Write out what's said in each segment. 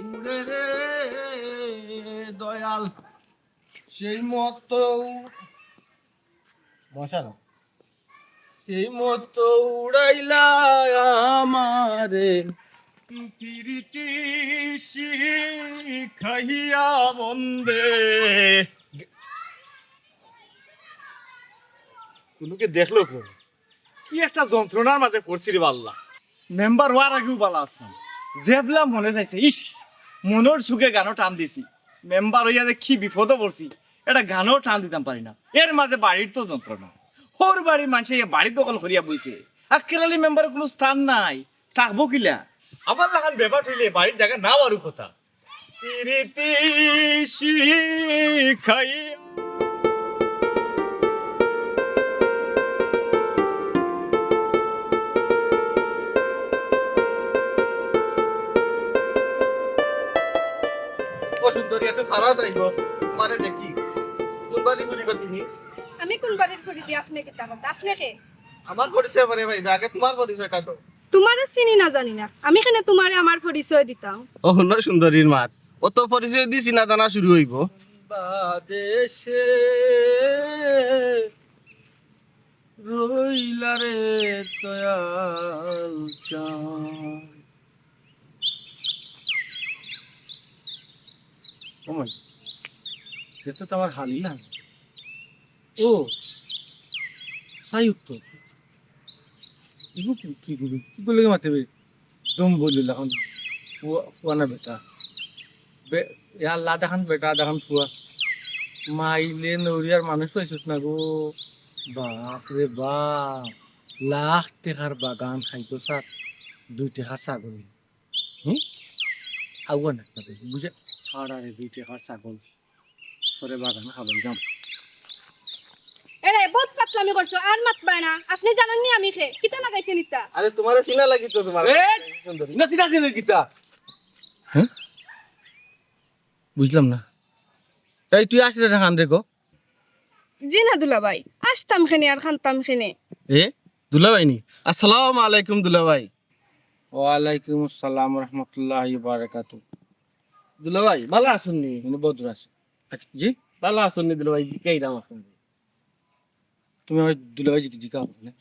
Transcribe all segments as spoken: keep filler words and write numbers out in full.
উড়ে রে দয়াল, সেই মতো মশা না। সেই মতো উড়াইলা আমারে। পিরিতি শিখাইয়া বন্দে। কুনুকে দেখলো কেউ? কি একটা যন্ত্রণার মাঝে পড়ছি রে আল্লাহ। মেম্বার অওয়ার আগেউ ভালা আছলাম, যেবলা মনে চাইছে, ইস, মনর সুখে গানো টান দিছি। মেম্বার অইয়া যে কি বিপদো পড়ছি, এটা গানো টান দিতাম পারি না। এর মাঝে বাড়ির তো যন্ত্রণা, হউর বাড়ির মানষে ইয়া বাড়ি দখল করিয়া বইছে। আক্কেল আলী মেম্বারর কুনু স্থান নাই, থাকবো কিলা? আমার লাখান বেবাট অইলে বাড়ির জাগা না পারু কথা। পিরিতি শিখাই। ও সুন্দরী, একটু খাড়া যাইব, মানে দেখি, কুন বাড়ির ফুরি গো তুমি? আমি কুন বাড়ির ফুরি দি আপনে কিতা কথা? আপনে কে? আমার পরিচয় পরে ভাই, আগে তোমার পরিচয়টা তো। তুমারে চিনি না জানি না, আমি কেনে তুমারে আমার পরিচয় দিতাম? ও হুনো সুন্দরীর মাত, অত পরিচয় দি চিনা জানা শুরু অইব। বাদেশে রইলা রে দয়াল চাঁদ। ও মাই, এটা তো আমার হালি না। ও, হাই উত্তর। ইগু কি, কি, কি, কি করলে মাতে বে? দম বললি এখন। পুয়া, পুয়া না বেটা। বে-, ইয়া আল্লাহ, দেখান বেটা, দেখান পুয়া। মাইলে নড়িয়ার মানুষ পাইছত না গো। বাপ রে বাপ। লাখ টেকার বাগান খাইতো সার, দুই টেকার ছাগল। হুম? আগুয়া না, বুঝে? হাড়ারে দুই টেকার ছাগল। তোরে বাগান খাবাই যাম। এরে, বহুত ফাতলামি করছো, আর মাতবায় না। আপনে জানইন নি আমি কে? কিতা লাগাইছে নিতা? আরে, তোমারে চিনা লাগি তো তোমার এ! সুন্দরী। না, চিনা চিনা কিতা? হ্যাঁ? বুঝলাম না। এই, তুই আসলে না কান রে গো? জি না দুলাভাই, আসতাম কেনে আর কানতাম কেনে। এ, দুলাভাই নি? আসসালামু আলাইকুম দুলাভাই। ওয়ালাইকুম আসসালাম রহমতুল্লাহি বারাকাতু। দুলাভাই, ভালা আছইন নি? মানে বদর আছে। আচ্ছা, জি? ভালা আছইন নি দুলাভাই? জিকাইরাম আপনারে। তুমি আমার দুলাভাই জিকা, জিকা করো না।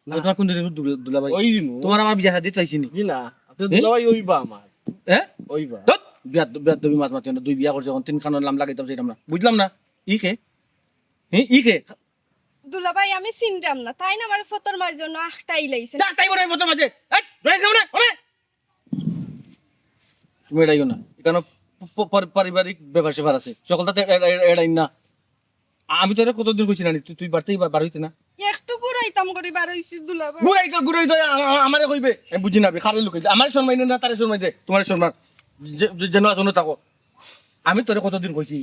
না। তোমার কোন দিন দুলা-, দুলাভাই? ওই দিন। তোমার আমার বিয়া শাদী চাইছি নি? জি না, আপনে এ? দুলাভাই অইবা আমার। হ্যাঁ? অইবা। ধুৎ, বিয়া, বিয়া তুমি মাত মাতিও না, দুই বিয়া করছি, এখন তিন কানর লাম লাগাইতাম চাইরাম না। বুঝলাম না। ই কে? হ্যাঁ, ই কে? দুলাভাই, আমি চিনরাম না, তাইন আমারে ফতর মাঝে জন্য আখটাই লাইছে। যা, তাই বলে ফতর মাঝে। এই, রয়েছে মানে, মানে। তুমি এড়াইও না। এখানে প-, প-, পারিবারিক ব্যাপার স্যাপার আছে। সকলটাতে এড়া-, এড়া-, এড়াইন না। আমি তোরে কতদিন কইছি না নি, তুই, তুই বাড়িতেই বা-, বার হইতে না। একটু ঘুরাইতাম করি বার হইছি দুলাভাই। ঘুরাই তো, ঘুরাই তো, আ-, আ-, আমারে কইবে। আমি বুঝি না, বে, কারে লুকাইছে। আমারে শরমাই না, তারে শরমাই দে, তোমারে শরমার। যে, যে, যেন আছো না থাকো। আমি তোরে কতদিন কইছি,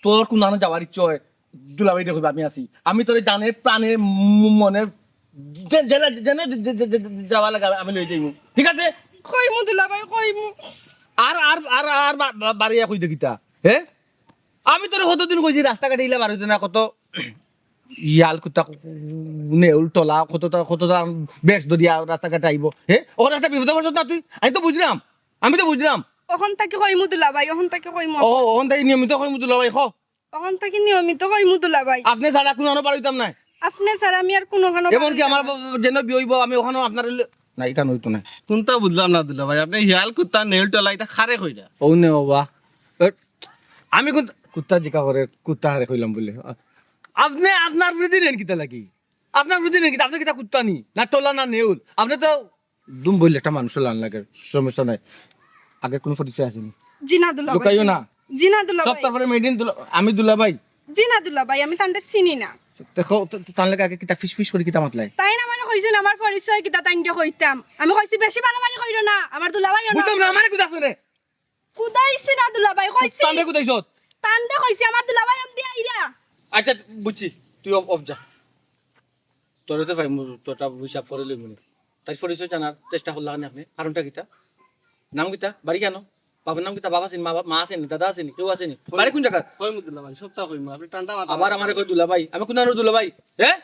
তোর কোন আনো যাওয়ার ইচ্ছা হয়, দুলাভাই দেখো, আমি আছি। আমি তোরে জানে, প্রাণে, ম-, মনে, যে-, যেনে, যেনে, যে-, যে-, যে-, যে-, যাওয়া লাগে, আমি লই যাইমু। ঠিক আছে? কইমু দুলাভাই, কইমু। আর, আর, আর, আর বা-, বা-, বাড়িয়া কই দেখিতা, হে? আমি তোরে কতদিন কইছি, রাস্তাঘাটে ইলা বার হইতে না, কত ইয়াল কুত্তা, নেউল টলা, কতটা, কতটা বেশ ধরিয়া রাস্তাঘাটে আইবো, হে? ওখানে একটা বিপদে পড়ছত না তুই? আমি তো বুঝলাম, আমি তো বুঝলাম। ওখান থাকি কইমু দুলাভাই, ওখান থাকি কইমু। ও, ওখান থাকি নিয়মিত কইমু দুলাভাই, খ। অখন থাকি নিয়মিত কইমু দুলাভাই। আপনে ছাড়া কুনানো বার হইতাম নায়। আপনে ছাড়া আমি আর কুনোখানো বার হইতাম নায়। এমনকি আমার ব-, ব-, যেন বিয়া অইবো, আমি ওখানো আপনার ল-, না, ইখান হইতো নায়। কুনটা বুঝলাম না দুলাভাই, আপনে হিয়াল কুত্তা নেউল টলা ইতা কারে কইরা? ও নে বাবা। এ, আমি কুন কুত্তা জিকা করে, কুত্তা হারে কইলাম বলে। আপনে আপনার বিরুদ্ধে নেন কিতা লাগি? আপনার বিরুদ্ধে নেন কিতা? আপনে কিতা কুত্তা নি? না টলা না নেউল? আপনে তো দুম বইলে একটা মানুষের লান লাগে, সমস্যা নাই। আগে কোনো পরিচয় আছে নি? জি না দুলাভাই, লুকাইও জি না। না। জি না দুলাভাই। সব তারপরে মেডিন দুলা-, আমি দুলাভাই। জি না দুলাভাই, আমি তানরে চিনি না। দেখো, তো, তো তার লাগে আগে কিতা ফিস ফিস করে কিতা মাতলাই? তাইন আমারে কইছইন আমার পরিচয় কিতা তাইনরে কইতাম। আমি কইছি বেশি বাড়াবাড়ি কইরো না, আমার দুলাভাই অনো। বুঝলাম না, আমারে কুদা আছে রে। কুদাইছি না দুলাভাই, কইছি। তানরে কুদাইছত? তানরে কইছি, আমার দুলাভাই আমদি আইরা। আচ্ছা, বুঝছি, তুই অফ, অফ যা। তোরে তো ভাই, মোর তো একটা হিসাব করে লইব নি। তাই পরিচয় জানার চেষ্টা করলা নি আপনে? কারণটা কিতা? নাম কিতা? বাড়ি কেন? বাবার নাম কিতা? বাবা আছেন, মা, মা আছেন, দাদা আছেন, কেউ আছেন? বাড়ি কোন জায়গা? কইমু দুলাভাই, সবটা কইমু। আপনে ঠান্ডা মাথা আবার আমারে কই দুলাভাই? আমি কোন আনো দুলাভাই? হ্যাঁ?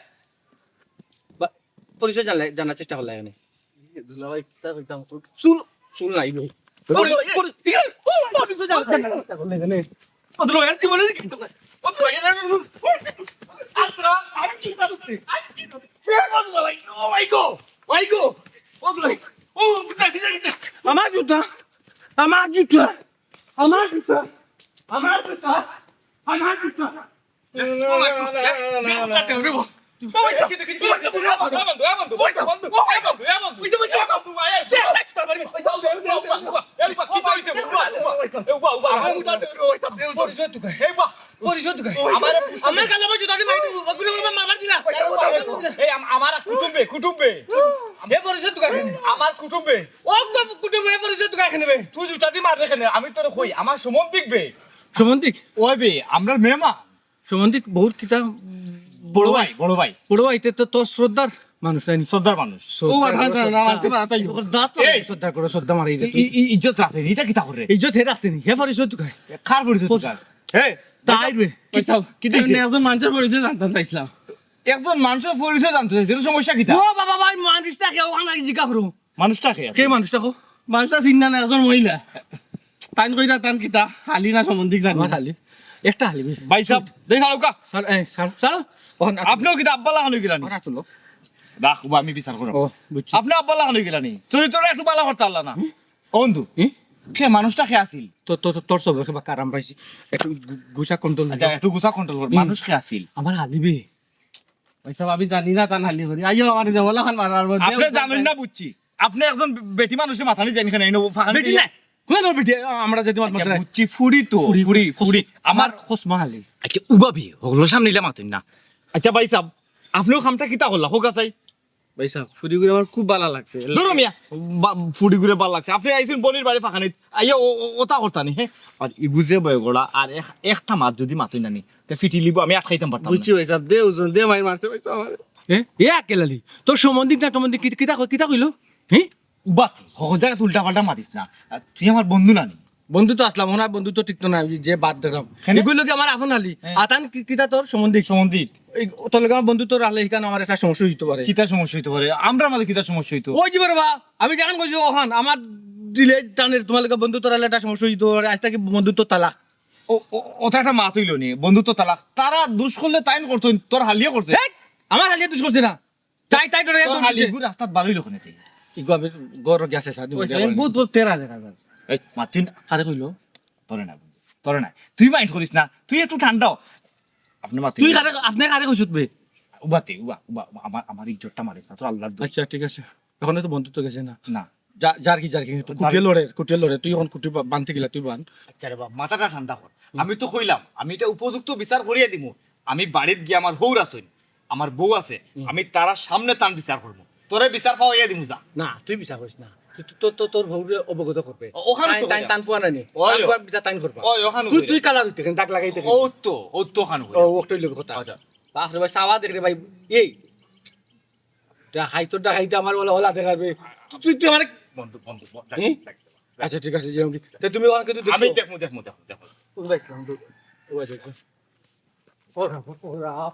বা-, পরিচয় জানলে, জানার চেষ্টা করলা এখানে। দুলাভাই, কিতা কইতাম? চুল, চুল নাই ভাই। আমার জুতা, আমার জুতা, আমার জুতা, আমার জুতা, আমার জুতা। পরিচয় তো কই? পরিচয় তো কই? আমার গালে আমার জুতা দি মারি দিবো। ওগুলো আমার মারবার দিলা। এই আম-, আমার কুটুম্বে, কুটুম্বে। হে পরিচয় তো কই? আমার কুটুম্বে। ও তো কুটুম্বে, হে পরিচয় তো কই? তুই জুতা দি মারবে কেনে? আমি তোরে কই, আমার সম্বন্ধিক বে। সম্বন্ধিক? ওই বে, আমরার মেহমান। সম্বন্ধিক বহুত কিতা বড় ভাই, বড় ভাই। বড় ভাই, তে তো তোর শ্রদ্ধার মানুষ নানি? শ্রদ্ধার মানুষ। শ্রদ্ধার আঠারো করো, আঠারো, শ্রদ্ধা। আমার তো মাথায় ও দাঁত এই। শ্রদ্ধা করো, শ্রদ্ধা মারি দে ই-, তুই। ই-, ই-, ইজ্জত রাখে নি, ইটা কিতা করে? ইজ্জত হে রাখছে নি, হে পরিচয় তো কই? কার পরিচয় তো কই? হে, তাই রে। কিতা, কিতা হইছে? একজন মানুষের পরিচয় জানতাম চাইছিলাম। একজন মানুষের পরিচয় জানতে চাইছে, এর সমস্যা কিতা? ও বাবা ভাই, মানুষটা কে ওখানে জিজ্ঞা করো। মানুষটা কে আছে? কে মানুষটা কো? মানুষটা চিন্তা না, একজন মহিলা। তাইন কইরা তান কিতা? হালি না সম্বন্ধিক জানি আমার না। হালি। একটা হালি বে। ভাই সাহেব, দেই ছাড়ো কা। ছাড়, এই, ছাড়, ছাড়ো। ওখানে আপনিও কিতা আব্বা লাখান হই গেলানি? ওরা তুলো। রাখ, উবা, আমি বিচার করব। ও, বুঝছি। আপনি আব্বা লাখান হই গেলানি? চরিত্রটা একটু বালা করতে পারলা না। হুম? ও বন্ধু, হুম? সে মানুষটা কে আছিল? তো, তো, তো, তোর সব রেখে বা কারাম পাইছি। একটু গু-, গুছা কন্ট্রোল আচ্ছা, একটু গুছা কন্ট্রোল কর। হুম। মানুষ কে আছিল? আমার হালি বে। ভাই সাহেব, আমি জানি না তান হালি করি। আইও আমার যে ওলা খান মারার মধ্যে আপনি জানেন না বুঝছি। আপনি একজন বে-, বেটি মানুষের মাথা নিয়ে জানি কেন? এই নব ফাঁকা বেটি নিয়ে নাই। কোন ধর বেটি? আ-, আমরা যদি মাত আচ্ছা, মাত্র বুঝছি, ফুড়ি তো, ফুড়ি, ফুড়ি, ফুড়ি। আমার আমার খসমা হালি। আচ্ছা, উবাবি, হগলো সামনে ইলা মাতুন না। আচ্ছা ভাই সাহেব, আপনিও কামটা কিতা করলা? হোক আছাই। ভাই সাহেব, ফুড়ি করে আমার খুব ভালো লাগছে। ধরো মিয়া, বা-, ফুড়ি করে ভালো লাগছে। আপনি আইছেন বনির বাড়ি ফাঁকা নিত। আইয়া ও, ও, ওটা করতা নি, হ্যাঁ? আর ইগু যে বয়গড়া, আর এক-, একটা মাত যদি মাতুই না নি, তে ফিটি লিবো, আমি আটকাইতাম পারতাম না। বুঝছি ভাই সাহেব, দে ওজন, দে মাইর মারছে ভাই সাহেব আমারে। এ, এ আকেল আলী, তোর সম্বন্ধিক না সম্বন্ধিক কিতা, কিতা কই-, কিতা কইলো? হ্যাঁ? উবাতি, হকল জায়গাত উল্টা পাল্টা মাতিস না। আর তুই আমার বন্ধু না নি? বন্ধু তো আসলাম, ওনার বন্ধু তো ঠিক তো না, ওই যে বাদ দেখলাম। কেনে? এগুলো কি আমার আফন আলী? হ্যাঁ। আতান কি-, কিতা তোর সম্বন্ধিক? সম্বন্ধিক। এই তোর লগে আমার বন্ধু তোর আলে এখানে আমার একটা সমস্যা হইতে পারে। কিতা সমস্যা হইতে পারে? আমরা আমাদের কিতা সমস্যা হইতো? ওই যে বাবা, আমি যেখান কইছি ওখান, আমার দিলে টানের তোমার লগে বন্ধু তোর আলে একটা সমস্যা হইতে পারে। আজ থেকে বন্ধুত্ব তালাক। ও, ও, ওটা একটা মাত হইলো নি, বন্ধুত্ব তালাক। তারা দুষ করলে তাইন করতো, তোর হালিয়ে করছে। হেই, আমার হালিয়ে দুষ করছে না। তাই, তাই ডরে তোর দৌড় হালি দিছে। ইগু রাস্তাত বার হইলো কেনে তুই? ইগু আমি গরো গেছে সাদি ওই মধ্যে সেদিন আবার। ভূত, ভূত তেরা দেখা যায়। এই, মাতিন। কারে কইলো? তোরে না, তোরে না। তুই mind করিস না, তুই একটু ঠান্ডা হ। আপনি মাতিন। তুই কারে, আপনি কারে কইছত বে? উবাতে, উবা, উবা, উবা, আমার, আমার ইজ্জতটা মারিস না, তোর আল্লাহর দোহাই। আচ্ছা, ঠিক আছে। এখন তো বন্ধুত্ব গেছে না। না। যা-, যার কি, যার কি, তো যার কুটিয়ে কি। লড়ে, কুটিয়ে লড়ে, তুই এখন কুটি বা-, বানতে গেলা, তুই বান। আচ্ছা রে বাবা, মাথাটা ঠান্ডা কর। হুম। আমি তো কইলাম, আমি এটা উপযুক্ত বিচার করিয়া দিমু। আমি বাড়িত গিয়া আমার হউর আছইন, আমার বউ আছে, হুম। আমি তারার সামনে তান বিচার করমু। তোরে বিচার পাওয়াইয়া দিমু যা। না, তুই বিচার করিস না। তুই তো, তো, তো, তোর হউরে অবগত করবে। ও-, ওখানে তাইন, তো তাইন, কইরা। তান ফুয়া নানি। ওই তান ও। ফুয়া বিচার তাইন করবা। ওই ওখানে তুই, কইরা। তুই কালা রইতে কেন? দাগ লাগাইতে কেন? ও তো, ও তো ওখানে কইরা। ও, ওটাই লোক কথা। আচ্ছা। বাপ রে ভাই, সাওয়া দেখ রে ভাই। এই, ডাকাইতো, ডাকাইতে আমার ওলা, ওলা দেখাবে। তুই, তুই, তুই আমার বন্ধু, বন্ধু, বন্ধু, হুম? দেখ, দেখ, দেখ। আচ্ছা, ঠিক আছে, যেরকম কি। তে তুমি ওখানে কিন্তু আমি দেখিও। দেখমু, দেখমু, দেখমু, দেখমু। ও ভাই, বন্ধু, ও ভাই, দেখো। ওরা, ওরা।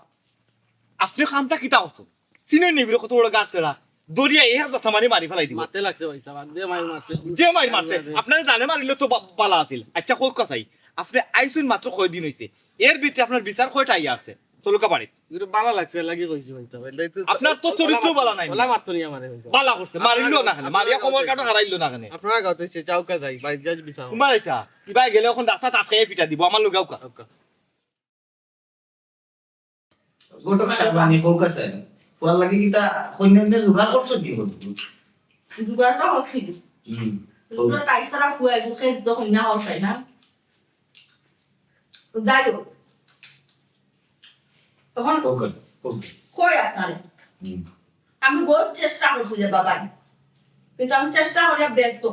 আপনি কামটা কিতা করতো? চিনেন নি ইগুরে কত বড় গাছ তেরা? দরিয়া এক জাতা মারি মারি ফালাই দিব। মাতে লাগছে ভাই সাহেব, আর যে মাইর মারছে। যে মাইর মারছে, আপনারে জানে মারিলে তো বা-, বালা আছিল। আচ্ছা, কউক্কা চাই, আপনি আইছইন মাত্র কয়দিন হইছে, এর ভিতরে আপনার বিচার কয়টা আইয়া আছে? চলুক্কা বাড়িত। ইগুরে বালা লাগছে, লাগি কইছি ভাই সাহেব। এটাই তো আপনার তো চরিত্র বালা নাই। ওলা মারতো নি আমারে ভাই সাহেব। বালা করছে, মারিল না কেনে? মারিয়া কমর কাটা হারাইল না কেনে? আপনার কথা হচ্ছে, যাউক্কা যাই, বাড়িত যাই বিচার। কুম্বা যাইতা? ইবায় গেলে এখন রাস্তাত আটকাইয়া ফিটা দিব, আমার লগে আউক্কা। আউক্কা। ঘটক সাহেব, আনি কউক্কা চাই। ফুয়ার লাগি কিতা কইন্যা নিয়া জোগাড় করছো নি বন্ধু? জোগাড় তো করছি। হুম। জোগাড় তাই ছাড়া ফুয়া একটু খেয়ে দিতে কইন্যা হওয়া চাই না। যাই হোক। তখন কউক্কা, কউক্কা। কই আপনারে? হুম। আমি বহুত চেষ্টা করছি রে বাবা, কিন্তু আমি চেষ্টা করিয়া ব্যর্থ।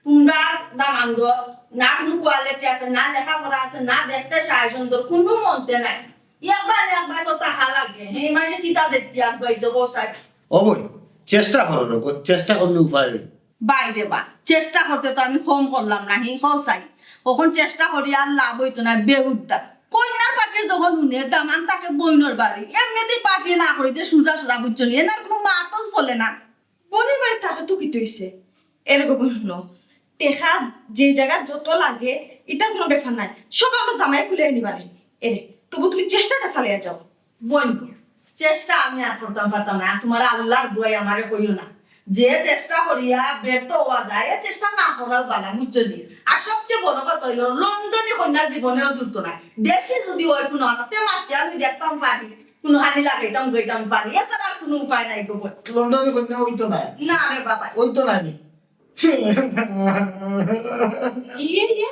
কুমড়ার দাম আন্দর, না কোনো quality আছে, না লেখাপড়া আছে, না দেখতে চায় সুন্দর, কোনো মনতে নাই। একবার একবার তো টাকা লাগে, হে মানে কিতা দেখতে একবার দেখো চাই। ও বই, চেষ্টা করো রে, চেষ্টা করলে উপায় হইবে। বাইরে বা, চেষ্টা করতে তো আমি কম করলাম না, হি কও চাই। অখন চেষ্টা করি আর লাভ হইতো না, বেহুদ্দা। কইন্যার পার্টি যখন হুনে, দামান তাকে বইনর বাড়ি, এমনিতেই পার্টি না করিতে সুজা সুজা বুঝছো নি, এনার কোনো মাতও চলে না। বইনর বাড়ি তাকে তো কিতা হইছে? এরকম হইল, টেকা যে জাগাত যত লাগে, ইতার কুনু ব্যাপার নাই, সব আমার জামাইয়ে কুলাইয়া নিবা নে। এরে, তবু তুমি চেষ্টাটা চালাইয়া যাও। বইন, চেষ্টা আমি আর করতাম পারতাম না। আর তুমার আল্লার দোয়াই আমারে কইও না, যে চেষ্টা করিয়া ব্যর্থ অওয়া যায়, এ চেষ্টা না করাউ ভালা, বুঝছো নি? আর সবচেয়ে বড় কথা অইলো, লন্ডনি কইন্যা জীবনেও জুটতো নায়। দেশি যুদি অয় কুনু আনাতে মাতে আমি দেখতাম পারি, কুনুখানি লাগাইতাম গইতাম পারি, এছাড়া আর কুনু উপায় নাই গো বইন। লন্ডনি কইন্যা অইতো নায়। না রে বাবা। অইতো নায় নি? ইয়ে, ইয়ে,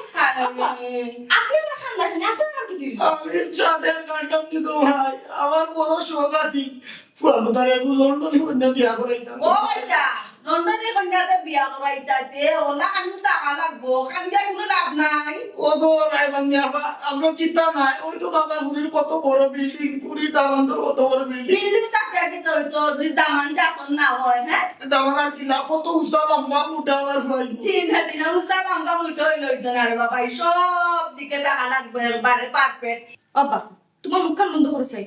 আপনি আমার খান দেখেন, আপনার নাম কি দিল? আমি চাঁদের কান্ডাম দিত ভাই, আমার বড় শখ আছিল। ফুয়া কোথায় এখন লন্ডনি কইন্যা বিয়া করাইতাম। ও আচ্ছা, লন্ডনি কইন্যাতে বিয়া করাইতাতে ওলা আমি টাকা লাগবো, খান দিয়া কুনু লাভ নাই। ও গো, রায় বান্দি আপা, আপনার চিন্তা নাই, ওই তো বাবা ফুরির কত বড় বিল্ডিং, ফুরি দামান্দর কত বড় বিল্ডিং। বিল্ডিং থাকতে কি তো হইতো, যদি দামান যাপন না হয়, হ্যাঁ? দামান আর কিলা, কত উঁচা লম্বা মোটা আবার হয়। জি না, জি না, উঁচা লম্বা মোটা হইলে হইতো না রে বাবা, এই সব দিকে টাকা লাগবে, একবারে পারফেক্ট। বাবা, তোমার মুখখান বন্ধ করো চাই।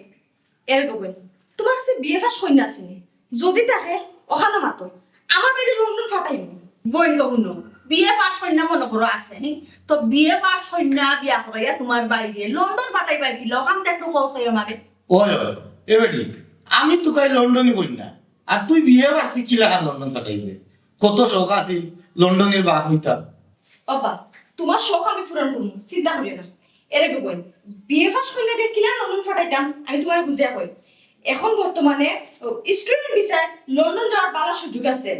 এরে গো বইন, তোমার কাছে বিএ পাস কইন্যা আছে নি? যদি থাকে, অখানো মাতো। আমার বাইরে লন্ডন ফাটাইমু। বইন গো হুনো, বিএ পাস কইন্যা মনো করো আছে, হি? তো বিএ পাস কইন্যা বিয়া করাইয়া তোমার বাইরে লন্ডন ফাটাইবায় কিলা? অখান তো একটু কও চাই আমারে। ওই, ওই, এ বেটি, আমি তো কই লন্ডনি কইন্যা। আর তুই বিএ পাস, তুই কিলা খান লন্ডন ফাটাইবে? কত শখ আছে লন্ডনের বাপ হইতাম। বাবা, তোমার শখ আমি পূরণ করবো, চিন্তা করিও না। এরে গো বইন, বিএ পাস কইন্যা দিয়া কিলা লন্ডন ফাটাইতাম, আমি তোমারে বুঝিয়া কই। এখন বর্তমানে, ও, স্টুডেন্ট ভিসায় লন্ডন যাওয়ার ভালা সুযোগ আছে,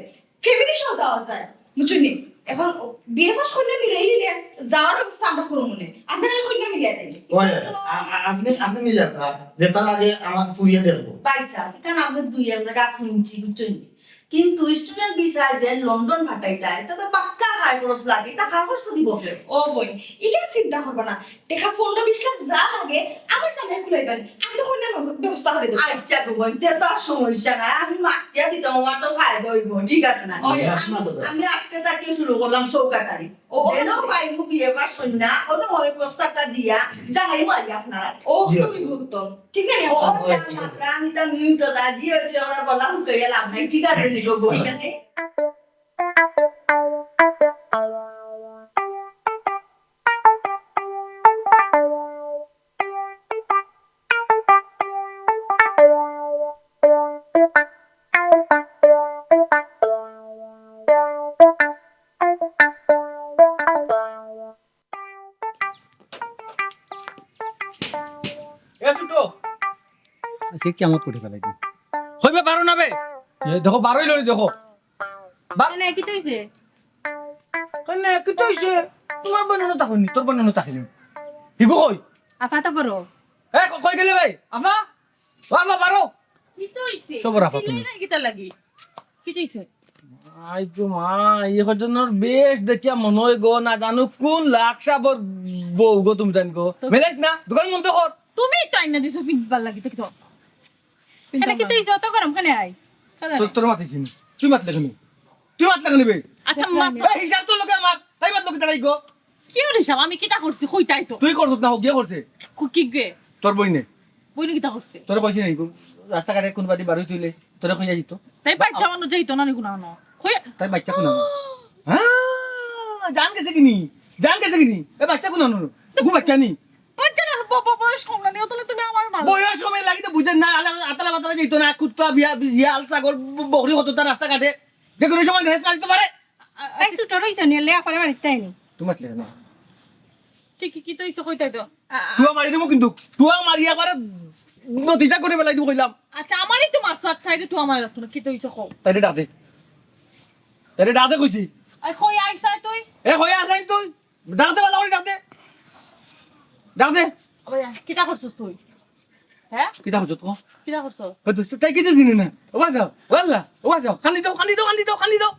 ফ্যামিলি সহ যাওয়া যায়, বুঝছো নি? এখন, ও, বিএ পাস কইন্যা মিলাই নিলে যাওয়ার ব্যবস্থা আমরা করবো মনে। আপনি খালি কইন্যা মিলাই দেন। ওই, আ-, আ-, আপনি, আপনি মিলে আপনার যেটা লাগে আমার ফুরিয়ে দেখবো। ভাইসাব, এখানে আপনি দুই এক জাগা শুনছি, বুঝছো নি? কিন্তু স্টুডেন্ট ভিসায় যে লন্ডন ফাটাইতা, এটা তো পাক্কা খায় খরচ লাগে, এটা খায় খরচ দিব কে? ও বইন, ইখান চিন্তা করবা না, টেকা পনেরো বিশ লাখ যা লাগে, আমার জামাইয়ে কুলাইবা নে, আপনি কইন্যার ব্যবস্থা করি দেবো। আচ্ছা গো বইন, তে তো আর সমস্যা নাই, আমি মাতিয়া দিতাম, আমার তো ফায়দা হইব, ঠিক আছে না? ওই, আমি, আমি আজকে থাকিও শুরু করলাম চৌকাটারি। ও, যেন পাইমু বিএ পাস কইন্যা, ওনো ওই প্রস্তাবটা দিয়া জানাইমু আইয়া আপনারা। ও, জি। তুই উত্তম। ঠিক আছে? ও, ও, ও, জান, ঠিক আছে। আমরা আমি তো নিউ তো দাদি, ওই যে ওরা বলা হুকাইয়া লাভ নাই, ঠিক আছে নি গো বইন? ঠিক আছে। এ ছোট, সে কিয়ামত করে ফেলাই দি। হইবে পারো না বে? এ দেখো, বারোই লড়ি দেখো। বা- না, না, কিতা হইছে? না, কিতা হইছে? তোমার বোন অনো থাকইন নি, তোর বোন অনো থাকইন নি। হিগু কই? আফা তো করো। এ, ক-, কই গেলে ভাই? আফা? ও আফা, বারো। কিতা হইছে? সবর আফা তুমি। চিল্লাই না কিতা লাগি? কিতা হইছে? আই গো মা, ই হজনর বেশ দেখিয়া মনে হয় গো, না জানো কোন লাখ সাবর বউ গো তুমি জান গো। তো- মেলাইছ না? দোকান বন্ধ কর। তুমি তো আইনা দিছো ফিনবার লাগি, তো কিতা? এটা কিতা হইছে? অত গরম কেনে আই? তোর, তোর মাথায় চিনি। তুই মাতলে কেনে? তুই মাতলে কেনে বে? আচ্ছা, মাত। এই হিসাব তোর লগে আমার, তাই মাতলো কিতা তাই গো? কি ওর হিসাব? আমি কিতা করছি? কইতাই তো। তুই করছস না, ও গিয়া করছে। কু-, কি গে? তোর বইনে। বইনে কিতা করছে? তোরে কইছি নাই গো? রাস্তাঘাটে কোন বাদি বারোই তুইলে, তোরে কইয়া দিত। তাই বাচ্চা মানুষ যাইতো না নি কোনো আনো। কই তাই বাচ্চা কোন আনো? হ্যাঁ, জান গেছে কিনি? জান গেছে কিনি? এ বাচ্চা কোন আনো? গু বাচ্চা নি? বাচ্চা না, ব-, ব-, বয়স কম না নি, ও তাহলে তুমি আমার মানুষ। বয়স কমে লাগি তো বুঝেন না, আলা-, আতালা বাতালা যাইতো না, কুত্তা, বিয়া, বিয়া, আল, ছাগল, ব-, বকরি কত তার রাস্তাঘাটে। যে কোনো সময় নেস মারি তো পারে। তাই ছোট রইছে নি, লে করে বাড়িতে আইনি। তুমার লেগে না। কি, কি, কি তো ইসে কইতাই তো? আ, আ, টুয়া মারি দিমু কিন্তু। টুয়া মারি একবারে নতিজা করে বেলাই দিমু কইলাম। আচ্ছা, আমারই তো মারছো, আচ্ছা, এটা টুয়া মারা লাগতো না। কি তো ইসে কও? তাইরে ডাক দে। তাইরে ডাক দে কইছি। আই, কই আইছাই তুই? এ, কই আছাই তুই? ডাক দে, ভালা করি ডাক দে। ডাক দে। আবার আয়, কিতা করছস তুই? হ্যাঁ? কিতা করছস তুই? কিতা করছস? ও তো তাই কিছু চিনি না। ও বাঁচাও, ও আল্লাহ, ও বাঁচাও। কান্দি দাও, কান্দি দাও, কান্দি দাও, কান্দি দাও।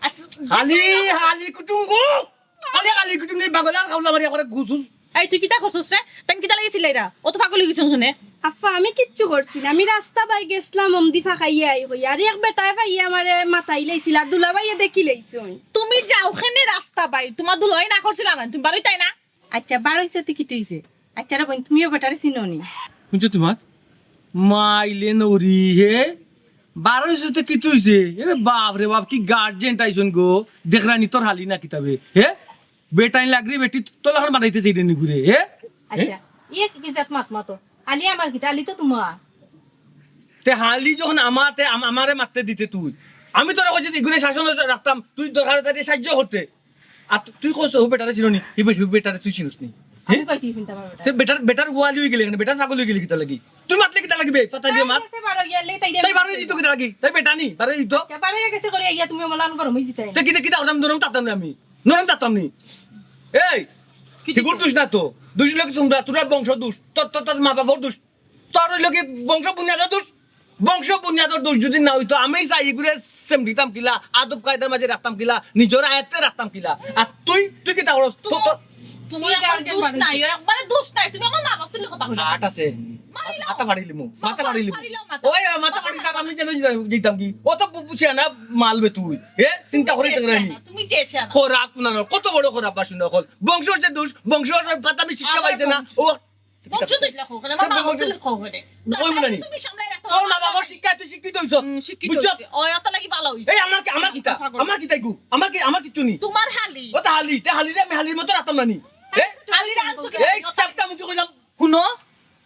আচ্ছা, খালি, খালি কুটুম গো। খালি, খালি কুটুম নেই, বাগলার খাওলা মারি করে ঘুষুস। এই, তুই কিতা করছস রে? তাই কিতা লাগিয়েছিল এরা? ও তো পাগল হয়ে গেছে ওখানে। আফা, আমি কিচ্ছু করছি না। আমি রাস্তা বাই গেছলাম, অমদি ফাঁকাইয়া আই হই। আর এক বেটায় পাইয়া আমারে মাতাই লাইছিল, আর দুলাভাইয়ে দেখি লাইছইন। তুমি যাও ওখানে রাস্তা বাই, তোমার দুলাভাই না করছিল না, তুমি বারোই তাই না? আচ্ছা, বারোইছো তে কিতা হইছে? আচ্ছা রে বইন, তুমিও বেটারে চিনো নি? শুনছো তোমার? মাইলে নরি হে, বারো অইছে তে কিতা অইছে? এরে বাপ রে বাপ, কি গার্জিয়ান টাইসন গো। দেখরানি তোর হালি না কিতা বে, হে? বেটাইন লাগরি বেটি তোলা খান বানাইতে চাইরে নি ঘুরে, হে? আচ্ছা, ইয়ে কি জাত মাত মাতো? হালি আমার কিতা, হালি তো তোমার। তে হালি যখন আমার, তে আম-, আমারে মাততে দিতে তুই। আমি তোরে কইছি ইগুরে শাসন রাখতাম, তুই দরকার তারে সাহায্য করতে। আর তু-, তুই কস, ও বেটারে চিনো নি, হি বে-, হি বেটারে তুই চিনস নি। আমি হে? কই তুই চিনতে পারবে তে বেটার, বেটার গোয়ালি অই গেলে কেনে, বেটার ছাগল অই গেলে কিতা লাগি? তুই মাতলে কিতা লাগি বে? ফাতা দিয়া মাত। গেছে বারো গিয়া, লে তাই দিয়া তাই বারো দিত কিতা লাগি? তাই বেটা নি, বারো দিত। আচ্ছা, বারো গেছে করে ইয়া তুমি মলান গরম অই জিতাই। তে কিতা, কিতা করতাম, নরম তাতাম না আমি। নরম তাতাম নি। এই, কি হিগুর দোষ? দোষ না তো। দোষ অইলো কি তোমরা, তোমরা বংশ দোষ। তোর, তোর, তোর মা বাবার দোষ। তোর অইলো কি বংশ বুনিয়াদর দোষ? বংশ বুনিয়াদর দোষ যদি না অইতো, আমি চাই ইগুরে সেমটিতাম কিলা, আদব কায়দার মাঝে রাখতাম কিলা, নিজর আয়ত্তে রাখতাম কিলা। আর তুই, তুই কিতা করস? তো, তো, তোমার আমার দোষ নাই, একবারে দোষ নাই। তুমি আমার মা বাপ তুলে কথা কইলা। আট আছে। মারিলাও। মাথা ফাড়িলিমু, মাথা ফাড়িলিমু। ফাড়িলাও মাথা। ওই, ওই, মাথা ফাড়ি তার আমি জেলে যাই-, যাইতাম কি? অত বু-, বুঝে না, মাল বে তুই। হে? চিন্তা করে তুমি দেখলে যে নি? না, তুমি যে সে না। খরাপ কুনানো, কত বড় খরাপ বাসন দখল। বংশর যে দোষ, বংশর পাতা আমি শিক্ষা আমার পাইছে না। বংশ। ও বংশ তো ইলা কও, কেনে? আমার মা বাপ তো ইলা কও, কেনে? কই মনে নি? তুমি সামনে রাখতে তোর মা বাবার শিক্ষায় তুই শিক্ষিত হইছস। হুম, শিক্ষিত বুঝছস? হইছে। ও, এত লাগি ভালো হইছে। এই আমার কি, আমার কিতা? পাগল। আমার কিতাই গু? আমার কি, আমার কিচ্ছু নি। তোমার হালি। ও তো হালি, তে হালি রে আমি হালির মতো রাখতাম না নি। এ? হালি রে আনছো কেনে? এই সাপটা মুখে কইলাম। হুনো,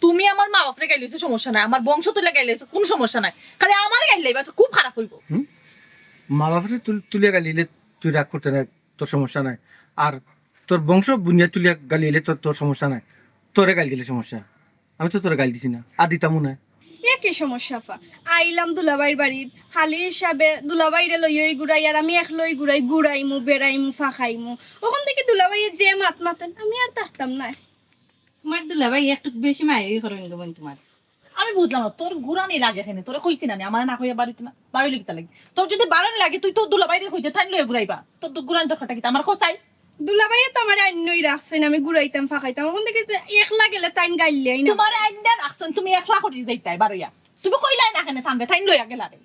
তুমি আমার মা বাপরে গাইল দিছো, সমস্যা নাই। আমার বংশ তুলে গাইল দিছো, কোনো সমস্যা নাই। খালি আমারে গাইল দিবা, তো খুব খারাপ হইব। হুম? মা বাপরে তুল-, তুলিয়া গাইল দিলে তুই রাগ করতে না। তোর সমস্যা নাই। আর তোর বংশ বুনিয়া তুলিয়া গালি দিলে তোর, তোর সমস্যা নাই, তোরে গালি দিলে সমস্যা। আমি তো তোরে গালি দিছি না, আর দিতামও না। এ কি সমস্যা ফা? আইলাম দুলাভাইর বাড়িত, হালি হিসাবে দুলাভাইরে লইয়াই ঘুরাই, আর আমি একলাই ঘুরাই, ঘুরাইমু, বেড়াইমু, ফাঁকাইমু। ওখান থেকে দুলাভাইয়ে যে মাত মাতেন, আমি আর থাকতাম না। তোমার দুলাভাই একটু বেশি মায়াই করেন গো বোন তোমার। আমি বুঝলাম না, তোর ঘুরানি লাগে কেনে? তোরে কইছি না নি, আমারে না কইয়া বাড়িতে না, বাড়ি লিখতে লাগে। তোর যদি বাড়ানি লাগে, তুই তো দুলাভাইরে কইতে, তাইন লইয়া ঘুরাইবা। তোর তো ঘুরানি দরকারটা কিতা? আমার খোসাই। দুলাভাইয়ে তো আমারে আইন্নই রাখছেন, আমি ঘুরাইতাম, ফাঁকাইতাম। ওখান থেকে তো একলা গেলে তাইন গাইল্লাই না। তোমারে আইন্না রাখছেন, তুমি একলা করি যাইতাই বারইয়া। তুমি কইলাই না কেনে থামবে, তাইন লইয়া গেলা রে।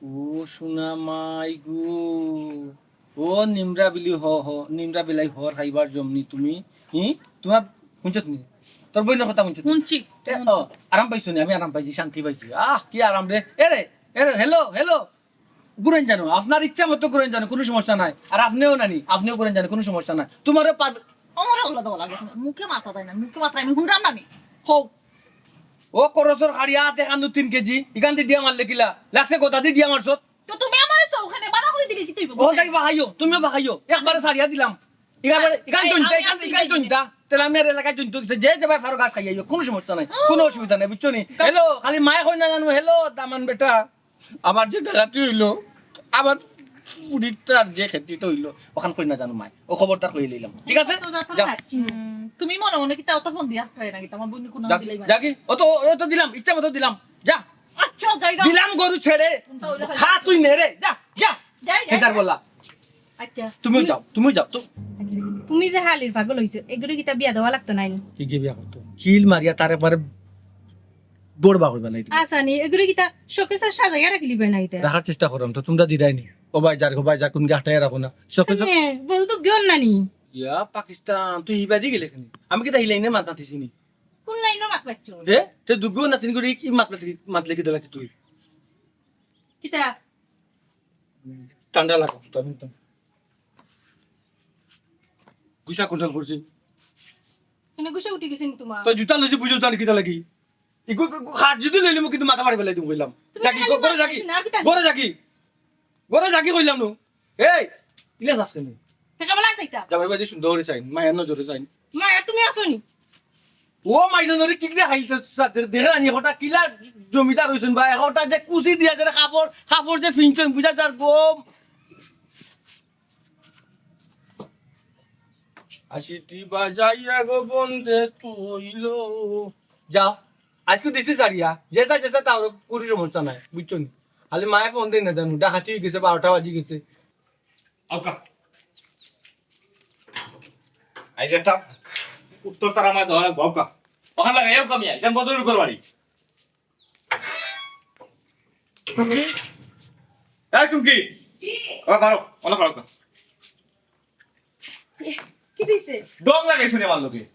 ও সোনা মাই গো। ও নিমরা বিলি হ, হ, নিমরা বিলাই হর খাইবার জমনি তুমি। হি? তোমার হুনছত নি? তোর বইনর কথা হুনছত নি? হুনছি। এ, ও, আরাম পাইছো নি? আমি আরাম পাইছি, শান্তি পাইছি। আহ, কি আরাম রে। এ রে, এ রে, hello, hello। ঘুরাইন যানো, আপনার ইচ্ছা মতো ঘুরাইন যানো, কোনো সমস্যা নাই। আর আপনেও নানি, আপনেও ঘুরাইন যানো, কোনো সমস্যা নাই। তোমারও পার- আমারে ওগুলো দেওয়া লাগে না। মুখে মাথা দেয় না, মুখে মাথা আমি হুনরাম না নি। হো। ও করসর খাড়িয়া আতে কান্দু তিন কেজি, ইখান দি ডিয়া মারলে কিলা? লাগছে গোটা দি ডিয়া মারছত। তো তুমি আমারে চাও ওখানে বাধা করে দিলে কি তুই? ও তাই বাহাইও, তুমিও বাহাইও। একবারে ছাড়িয়া দিলাম। ইখান, এই, ইখান আমি জইনতা, আর ইখান, তুই ইখান জানি না। জইনতা। তাহলে আমি আর এলাকায় জইনতা গেছে। যে যে ভাই ফারো ঘাস খাইয়া আইও, কোনো সমস্যা নাই, কোনো অসুবিধা নাই, বুঝছো নি? ঘাস- Hello, খালি মায়ে কই না জানো, hello, দামান বেটা। আবার যে ডাকাতি হইলো, আবার ফুড়িটার যে ক্ষতিটা হইলো, ওখান কই না জানো মায়। ও খবরদার কই লইলাম। ঠিক আছে? তো যত যাও। হাসছি। হুম, তুমি মনে মনে কিতা অত ফোন দিয়া আসতে না কিতা? আমার বন্ধু কোনো যাক, দিলাই মানে। যাকি? ও তো, ও তো দিলাম, ইচ্ছা মতো দিলাম। যা। আচ্ছা, যাই গা। দিলাম গরু ছেড়ে। কোনটা হইলো খা তুই নেড়ে, যা, যা। যাই, যাই। এটার বলা। আচ্ছা। তুমিও যাও, তুমিও যাও। তো আচ্ছা, তুমি যে হালির পাগল হইছো, এগুলো কিতা বিয়া দেওয়া লাগতো নাইনি? কি গিয়ে বিয়া করতো? কিল মারিয়া তার একবারে বড় বাঘ হইবা নাই। আচ্ছা, নি, এগুলো কিতা শোকেসে সাজাইয়া রাখিলিবে না কিতা? রাখার চেষ্টা করলাম তো, তোমরা দিরাই নি। ও ভাই যার, ও ভাই যা, কোন গাছটাই রাখো না। শোকেসে আরে, বল তো গিয়ন না নি। ইয়া, পাকিস্তান, তুই ইবাদি গেলে কেনে? আমি কিতা হিলাইনে মাত মাতিছি নি? কোন লাইনে মাত মাতছো? দে, তে দুগো না তিন গো কি মাত মাতলি, মাতলে কি দিলা কি তুই? কিতা? ঠান্ডা লাগা, ফুটা কিন্তু। গুছা কোনটা করছি? এনে গুছা উঠি গেছে নি তোমার? তো জুতা লইছি, বুঝো জানি কিতা লাগি? ইগু, ইগু, হাত যদি লইলে, মু কিন্তু মাথা ফাড়ি ফেলাই দিমু কইলাম। তুমি যাকি, খালি গো-, ঘরে মাথা যাকি, ফাড়ি না, আর কিতা? ঘরে যাকি। ঘরে যাকি কইলাম নু। এই, ইলা যাস কেনে? তে কেমন আছে এটা? জামাই বাজি সুন্দর করে চাইন, মায়ের নজরে চাইন। মায়ের তুমি আসো নি? ও মাইনরে কিগরে হাইলতে সাথে দেখে আনি, হঠাৎ কিলা জমিদার হইছন বা, হঠাৎ যে কুচি দিয়া যে কাপড়, কাপড় যে ফিনছন, বুঝা যার গো। আশিটি বাজাইয়া গো বন্দে তুইলো। যাও, আজকে দিছি সারিয়া, যেসা যেসা তাও কোনো সমস্যা নাই, বুঝছো নি? খালি মায়ে ফোন দেয় না জানো, ডাকাতি হয়ে গেছে, বারোটা বাজি গেছে। আউকা। এই যে একটা উত্তর তারা মাঝে ধরা আউকা। ওখান লাগে, এও কমিয়া, এটা বদল করে বাড়ি। এই চুমকি। জি। ও, বারো, অনেক বারো। এ, কি দিছে? ডং লাগাইছো নি আমার লগে?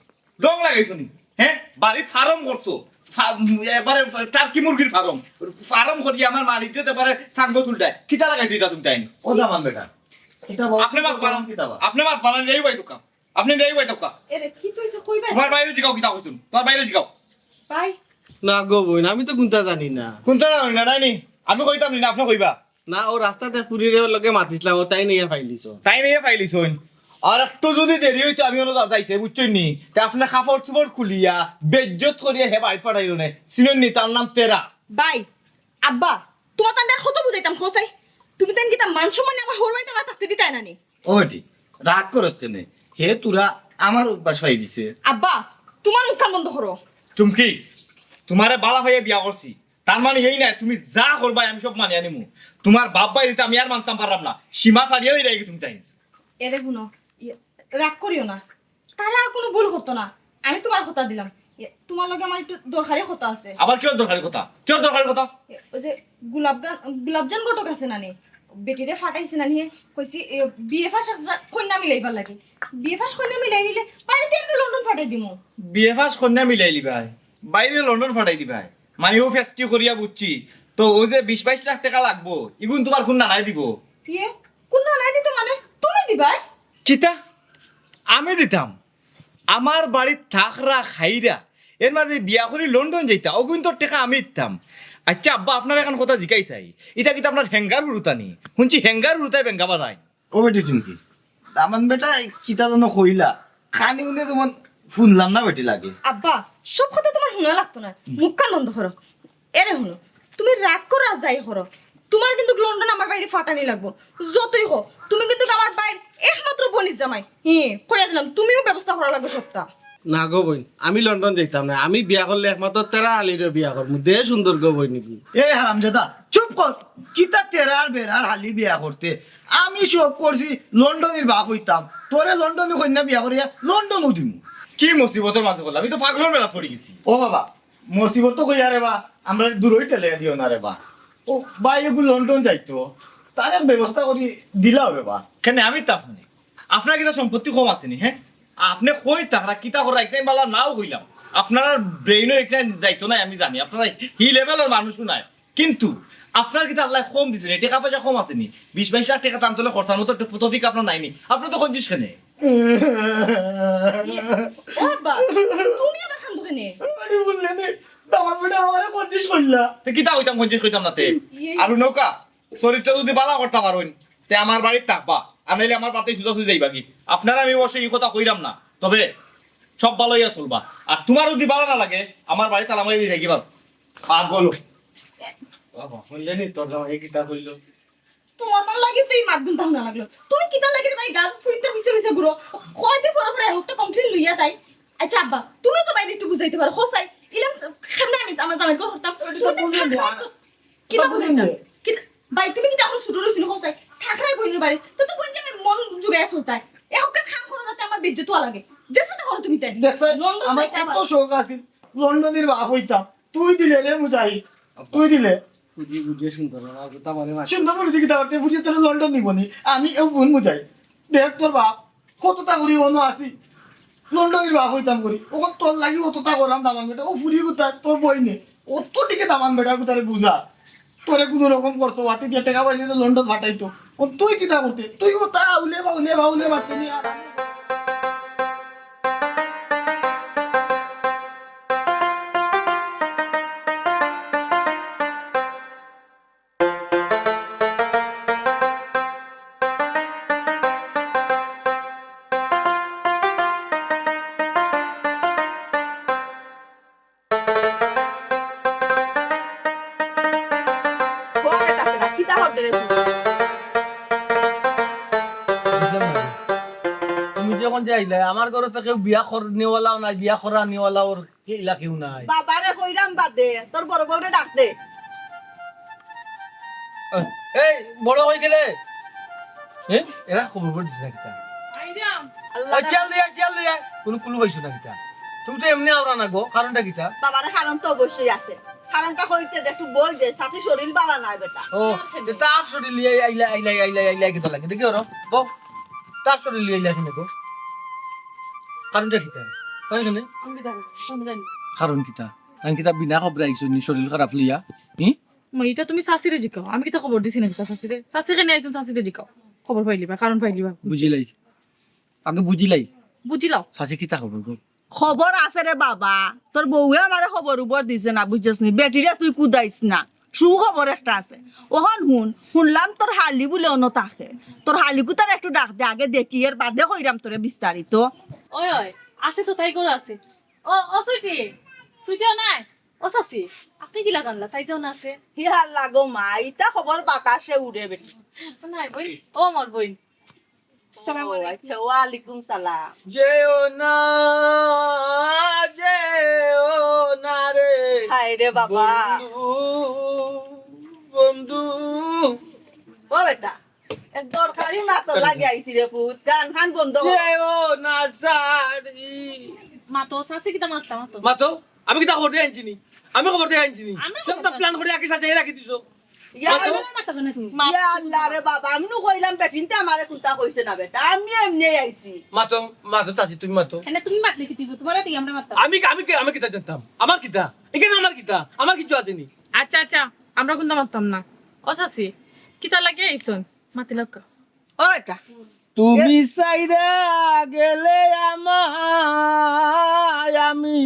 ডং লাগাইছো নি? হ্যাঁ? বাড়িত ফার্ম করছো। ফা-, একবারে টার্কি মুরগির ফার্ম। ফার্ম করিয়া আমার মান ইজ্জত একবারে সাঙ্গ তুলতায়। কিতা লাগাইছো ইটা তুমি তাইন? ও দামান বেটা। কিতা বা? আপনে মাত বাড়ান। কিতা বা? আপনে মাত বাড়ান, এই ভাই দোকা। আপনে এই ভাই দোকা। এরে, কিতা অইছে কইবা? তুমার ভাইরে জিগাও কিতা কইছইন। তুমার ভাইরে জিগাও। ভাই। না গো বইন, আমি তো কুন্তা জানি না। কুন্তা জানো না, নাইনি? আমি কইতাম নি না, আপনে কইবা। না, ও রাস্তাত ফুরিরে লগে মাতিছলাম, ও তাইন আইয়া ফাইলিছো। তাইন আইয়া ফাইলিছইন। আর একটু যুদি দেরি অইতো, আমি অনো যা-, যাইতে, বুঝছইন নি? তে আপনে কাপড় চোপড় খুলিয়া, বেইজ্জত করিয়া হে বাড়িত ফাটাইলো নে। চিনইন নি, তার নাম তেরা। ভাই, আব্বা, তুমার তানরে কত বুঝাইতাম, কও চাই? তুমি তাইন কিতা মান সম্মানে আমার হউর বাড়িত আমার থাকতে দিতায় না নি? ও বেটি, রাগ করস কেনে? হে তোরা আমার অভ্যাস পাই দিছে। আব্বা, তুমার মুখখান বন্ধ করো। চুমকি, তুমারে বালা পাইয়া বিয়া করছি, তার মানে এই নায় তুমি যা করবায় আমি সব মানিয়া নিমু। তুমার বাপ ভাইরে তো আমি আর মানতাম পারলাম না, সীমা ছাড়িয়া দিরায়গি তুমি তাইন। এরে হুনো, ইয়ে, রাগ করিও না, তারা কুনু ভুল করতো না, আমি তুমারে কথা দিলাম। ইয়ে, তুমার লগে আমার একটু দরকারি কথা আছে। আবার কিওর দরকারি কথা? কিওর দরকারি কথা? ইয়ে, ওই যে গোলাপগা-, গোলাপজান ঘটক আছে না নি, বেটিরে ফাটাইছে না নি, কইছি, ইয়ে, বিএ পাস একটা কইন্যা মিলাইবার লাগি। বিএ পাস কইন্যা মিলাই নিলে বাইরে তো আমরা লন্ডন ফাটাই দিমু। বিএ পাস কইন্যা মিলাই লিবায়, বাইরে লন্ডন ফাটাই দিবায়। মানে ও ফেস্টি করিয়া বুঝছি, তো ওই যে বিশ বাইশ লাখ টেকা লাগবো, ইগুন তুমার কুন নানায় দিবো? ইয়ে, কুন নানায় দিতো মানে? তুমি দিবায়? কিতা? আমি দিতাম? আমার বাড়িত থাকরা খাইরা, এর মাঝে বিয়া করি লন্ডন যাইতা, অগুইন্তর টেকা আমি দিতাম। আচ্ছা আব্বা, আপনারে একখান কথা জিকাই চাই, ইটা কিতা আপনার হেঙ্গার হুরুতা নি? হুনছি হেঙ্গার হুরুতায় বেঙ্গা বাজাইন। ও বেটি চুমকি, দামান বেটা কিতা যেন কইলা, খানি হুনে যেমন হুনলাম না বেটি লাগে। আব্বা, সব কথা তুমার হুনা লাগতো না, মুখখান বন্ধ করো। এরে হুনো, তুমি রাগ করো আর যাই করো, তুমার কিন্তু লন্ডন আমার বাইরে ফাটানি লাগবো। যতই কও, তুমি কিন্তু আমার বাইর একমাত্র বইনর জামাই। হি, কইয়া দিলাম, তুমিও ব্যবস্থা করা লাগবো সবটা। না গো বইন, আমি লন্ডন যাইতাম না। আমি বিয়া করলে একমাত্র তেরা আলীরে বিয়া করমু। দে সুন্দর গো বইন। এই হারামজাদা, চুপ কর। কিতা তেরার বেরার হালি বিয়া করতে? আমি শখ করছি লন্ডনির বাপ অইতাম। তোরে লন্ডনি কইন্যা বিয়া করিয়া লন্ডনও দিমু। কি মুসিবতর মাঝে পড়লাম? আমি তো পাগলর মেলাত পড়ি গেছি। ও বাবা, মুসিবত তো কইয়া রে বা, আমরারে দূরই ঠেলে দিও না রে বা। ও ভাই, এগু লন্ডন যাইতো, তার এক ব্যবস্থা করি দিলাও রে বা। কেনে আমি তা হুনি? আপনার কিতা সম্পত্তি কম আছে নি, হে? আপনে কই থাকরা, কিতা কররা, ইখান বালা নাও কইলাম। আপনার ব্রেইনও ইখান যাইতো নায়, আমি জানি। আপনারা হি লেভেলর মানুষও নায়। কিন্তু আপনার কিতা আল্লায় কম দিছে নি? টেকা পয়সা কম আছে নি? বিশ বাইশ লাখ টেকা তান তলে খরচার মতো একটা তৌফিক আপনার নাই নি? আপনে তো কঞ্জুস কেনে? ও আব্বা, তুমি আবার কান্দো কেনে? আরে বললে নে, দামান বেটা আমারে কঞ্জুস কইলা। তে কিতা কইতাম, কঞ্জুস কইতাম না তে? ইয়ে। আর নৌকা, চরিত্র যুদি বালা করতা পারইন, তে আমার বাড়িত থাকবা, আর নাইলে আমার বাড়িতে সোজাসুজি যাইবাগি। আপনারে আমি অবশ্য ই কথা কইরাম না, তবে সব বালা অইয়া চলবা। আর তুমার যুদি বালা না লাগে, আমার বাড়িত তালা মারি যাইগি পারো। পাগল। বাবা, হুনলে নি তোর জামাই কিতা কইলো? তুমার ভালা লাগে তো ই মাতগুন তাহলে লাগলো। তুমি কিতা লাগে রে ভাই, গান ফুরিতে পিছে পিছে ঘুরো। কয়দিন পরে পরে একটা কমপ্লেন লইয়া তাই। আচ্ছা আব্বা, তুমি তো বাইরে একটু বুঝাইতে পারো। হোসাই, ইলাম কেমনে আমি আমার জামাইর ঘর করতাম? তুমি তো বুঝলাম না। কিতা বুঝাইতাম? কিতা, ভাই, তুমি কিতা এখন ছোট রইছো নি, হোসাই? থাকরায় বইনর বাড়ি। তো তো বইন জামাইর মন জুগাইয়া চলতায়। এখন কাম করো যাতে আমার বেইজ্জত অওয়া লাগে। যেসাদে করো তুমি তাই। দেখছে, লন্ডন আমার যাইতে কত আবার শখ আছিল, লন্ডনির বাপ অইতাম। তুই দিলে রে মুজাহিদ, তুই দিলে। ফুরি বুঝে সুন্দর না, কথা মানে মাছ। সুন্দর বলে দেখি তারপর তুই ফুরিয়ে তোর লন্ডন নিব নি। আমি এও বইন মুজাহিদ। দেখ তোর বাপ, কততা করি অনো আছি। লন্ডনির বাপ অইতাম করি। অখন তোর লাগি অততা করলাম দামান বেটা। ও ফুরি গুতা তোর বইনে। অত টিকে দামান বেটা গুতারে বুঝা। তোরে কুনু রকম করতো, ওয়াতি দিয়া টেকা পয়সা দিয়া লন্ডন ফাটাইতো। ও তুই কিতা করতে? তুই ও তা উলে বাউলে বাউলে মারতে নি আর আমি ও বেটা, বেটা, কিতা করতে রে তুই? বুঝলাম না রে। তুমি যখন যে আইলে, আমার ঘরে তো কেউ বিয়া কর নিওয়ালাও নাই, বিয়া করা নিওয়ালাও ওর কে ইলা কেউ নাই। বাবারে কইরাম বাদে, তোর বড় বউরে ডাক দে। এই, বড় কই গেলে? এ, এরা খবর বড় দিছে না কিতা? আইরাম। আল্লাহ ওই না। চিয়াল লইয়া, চিয়াল লইয়া। কোনো কুলু পাইছো না কিতা? তুমি তো এমনি আওরা না গো, কারণটা কিতা? বাবারে, কারণ তো অবশ্যই আছে। কারণটা কইতে দে, একটু বই দে, সাথে শরীর বালা নাই বেটা। ও, তে তার শরীর লইয়া আইলা, আইলা, আইলা, আইলা, আইলা কিতা লাগে? দেখি ওরা, বউ, তার শরীর লইয়া আইলা কেনে গো? কারণটা কিতা? তাই কেনে? আমি জানি, আমি জানি। কারণ কিতা? আমি কিতা বিনা খবরে আইছো নি শরীর খারাপ লইয়া? হি? মই ইতা তুমি চাচিরে জিকাও, আমি কিতা খবর দিছি না কিতা চাচিরে? চাচি কেনে আইছইন চাচিরে জিকাও, খবর পাইলিবা, কারণ পাইলিবা। বুঝিলাই, আগে বুঝিলাই। বুঝিলাও। চাচি কিতা খবর গো? খবর আছে রে বাবা, তোর বউয়ে আমারে খবর উবর দিছে না, বুঝছস নি? বেটিরে তুই কুদাইস না, সুখবর একটা আছে। অখন হুন, হুনলাম তোর হালি বুলে অনো থাকে। তোর হালিগুতারে একটু ডাক দে, আগে দেখি, এর বাদে কইরাম তোরে বিস্তারিত। ওই, ওই, আছে তো, তাই করে আছে। ও, ও সুইটি, সুইটিও নাই। ও চাচি, আপনি কিলা জানলা তাই যেও না আছে? ইয়া লাগো মা, ইতা খবর বাতাসে উড়ে বেটি। নাই বইন, ও আমার বইন। আসসালামু ও, আলাইকুম। আচ্ছা, ওয়ালাইকুম সালাম। যেও না, যেও না রে। হায় রে বাবা। বন্ধু, বন্ধু। ও বেটা, এক দরকারি মাতো লাগে আইছি রে পুত, গান খান বন্ধ কর। যেও না সারি। মাতো, চাচি কিতা মাতলা, মাতো। মাতো, আমি কিতা খবর দিয়া আনছি নি? আমি খবর দিয়া আনছি নি? আমি সব তো খবর plan করে আগে সাজাই রাখি দিছো। ইয়া মাতো। আল্লাহ। মাতো কেনে তুমি? ইয়া আল্লাহ রে বাবা, আমি নু কইলাম বেটিন্তে আমারে কুন্তা কইছে না বেটা, আমি এমনি আইছি। মাতো, মাতো চাচি, তুমি মাতো। এনে তুমি মাতলে কিতা অইবো? তুমার লাগি আমরা মাততাম। আমি, আমি, আমি কিতা জানতাম? আমার কিতা? এখানে আমার কিতা? আমার কিচ্ছু আছে নি। আচ্ছা, আচ্ছা, আমরা কুন্তা মাততাম না। ও চাচি, কিতা লাগি আইছইন? মাতিলাউক্কা। ও বেটা। তুমি সাইরা গেলে আমায় আমি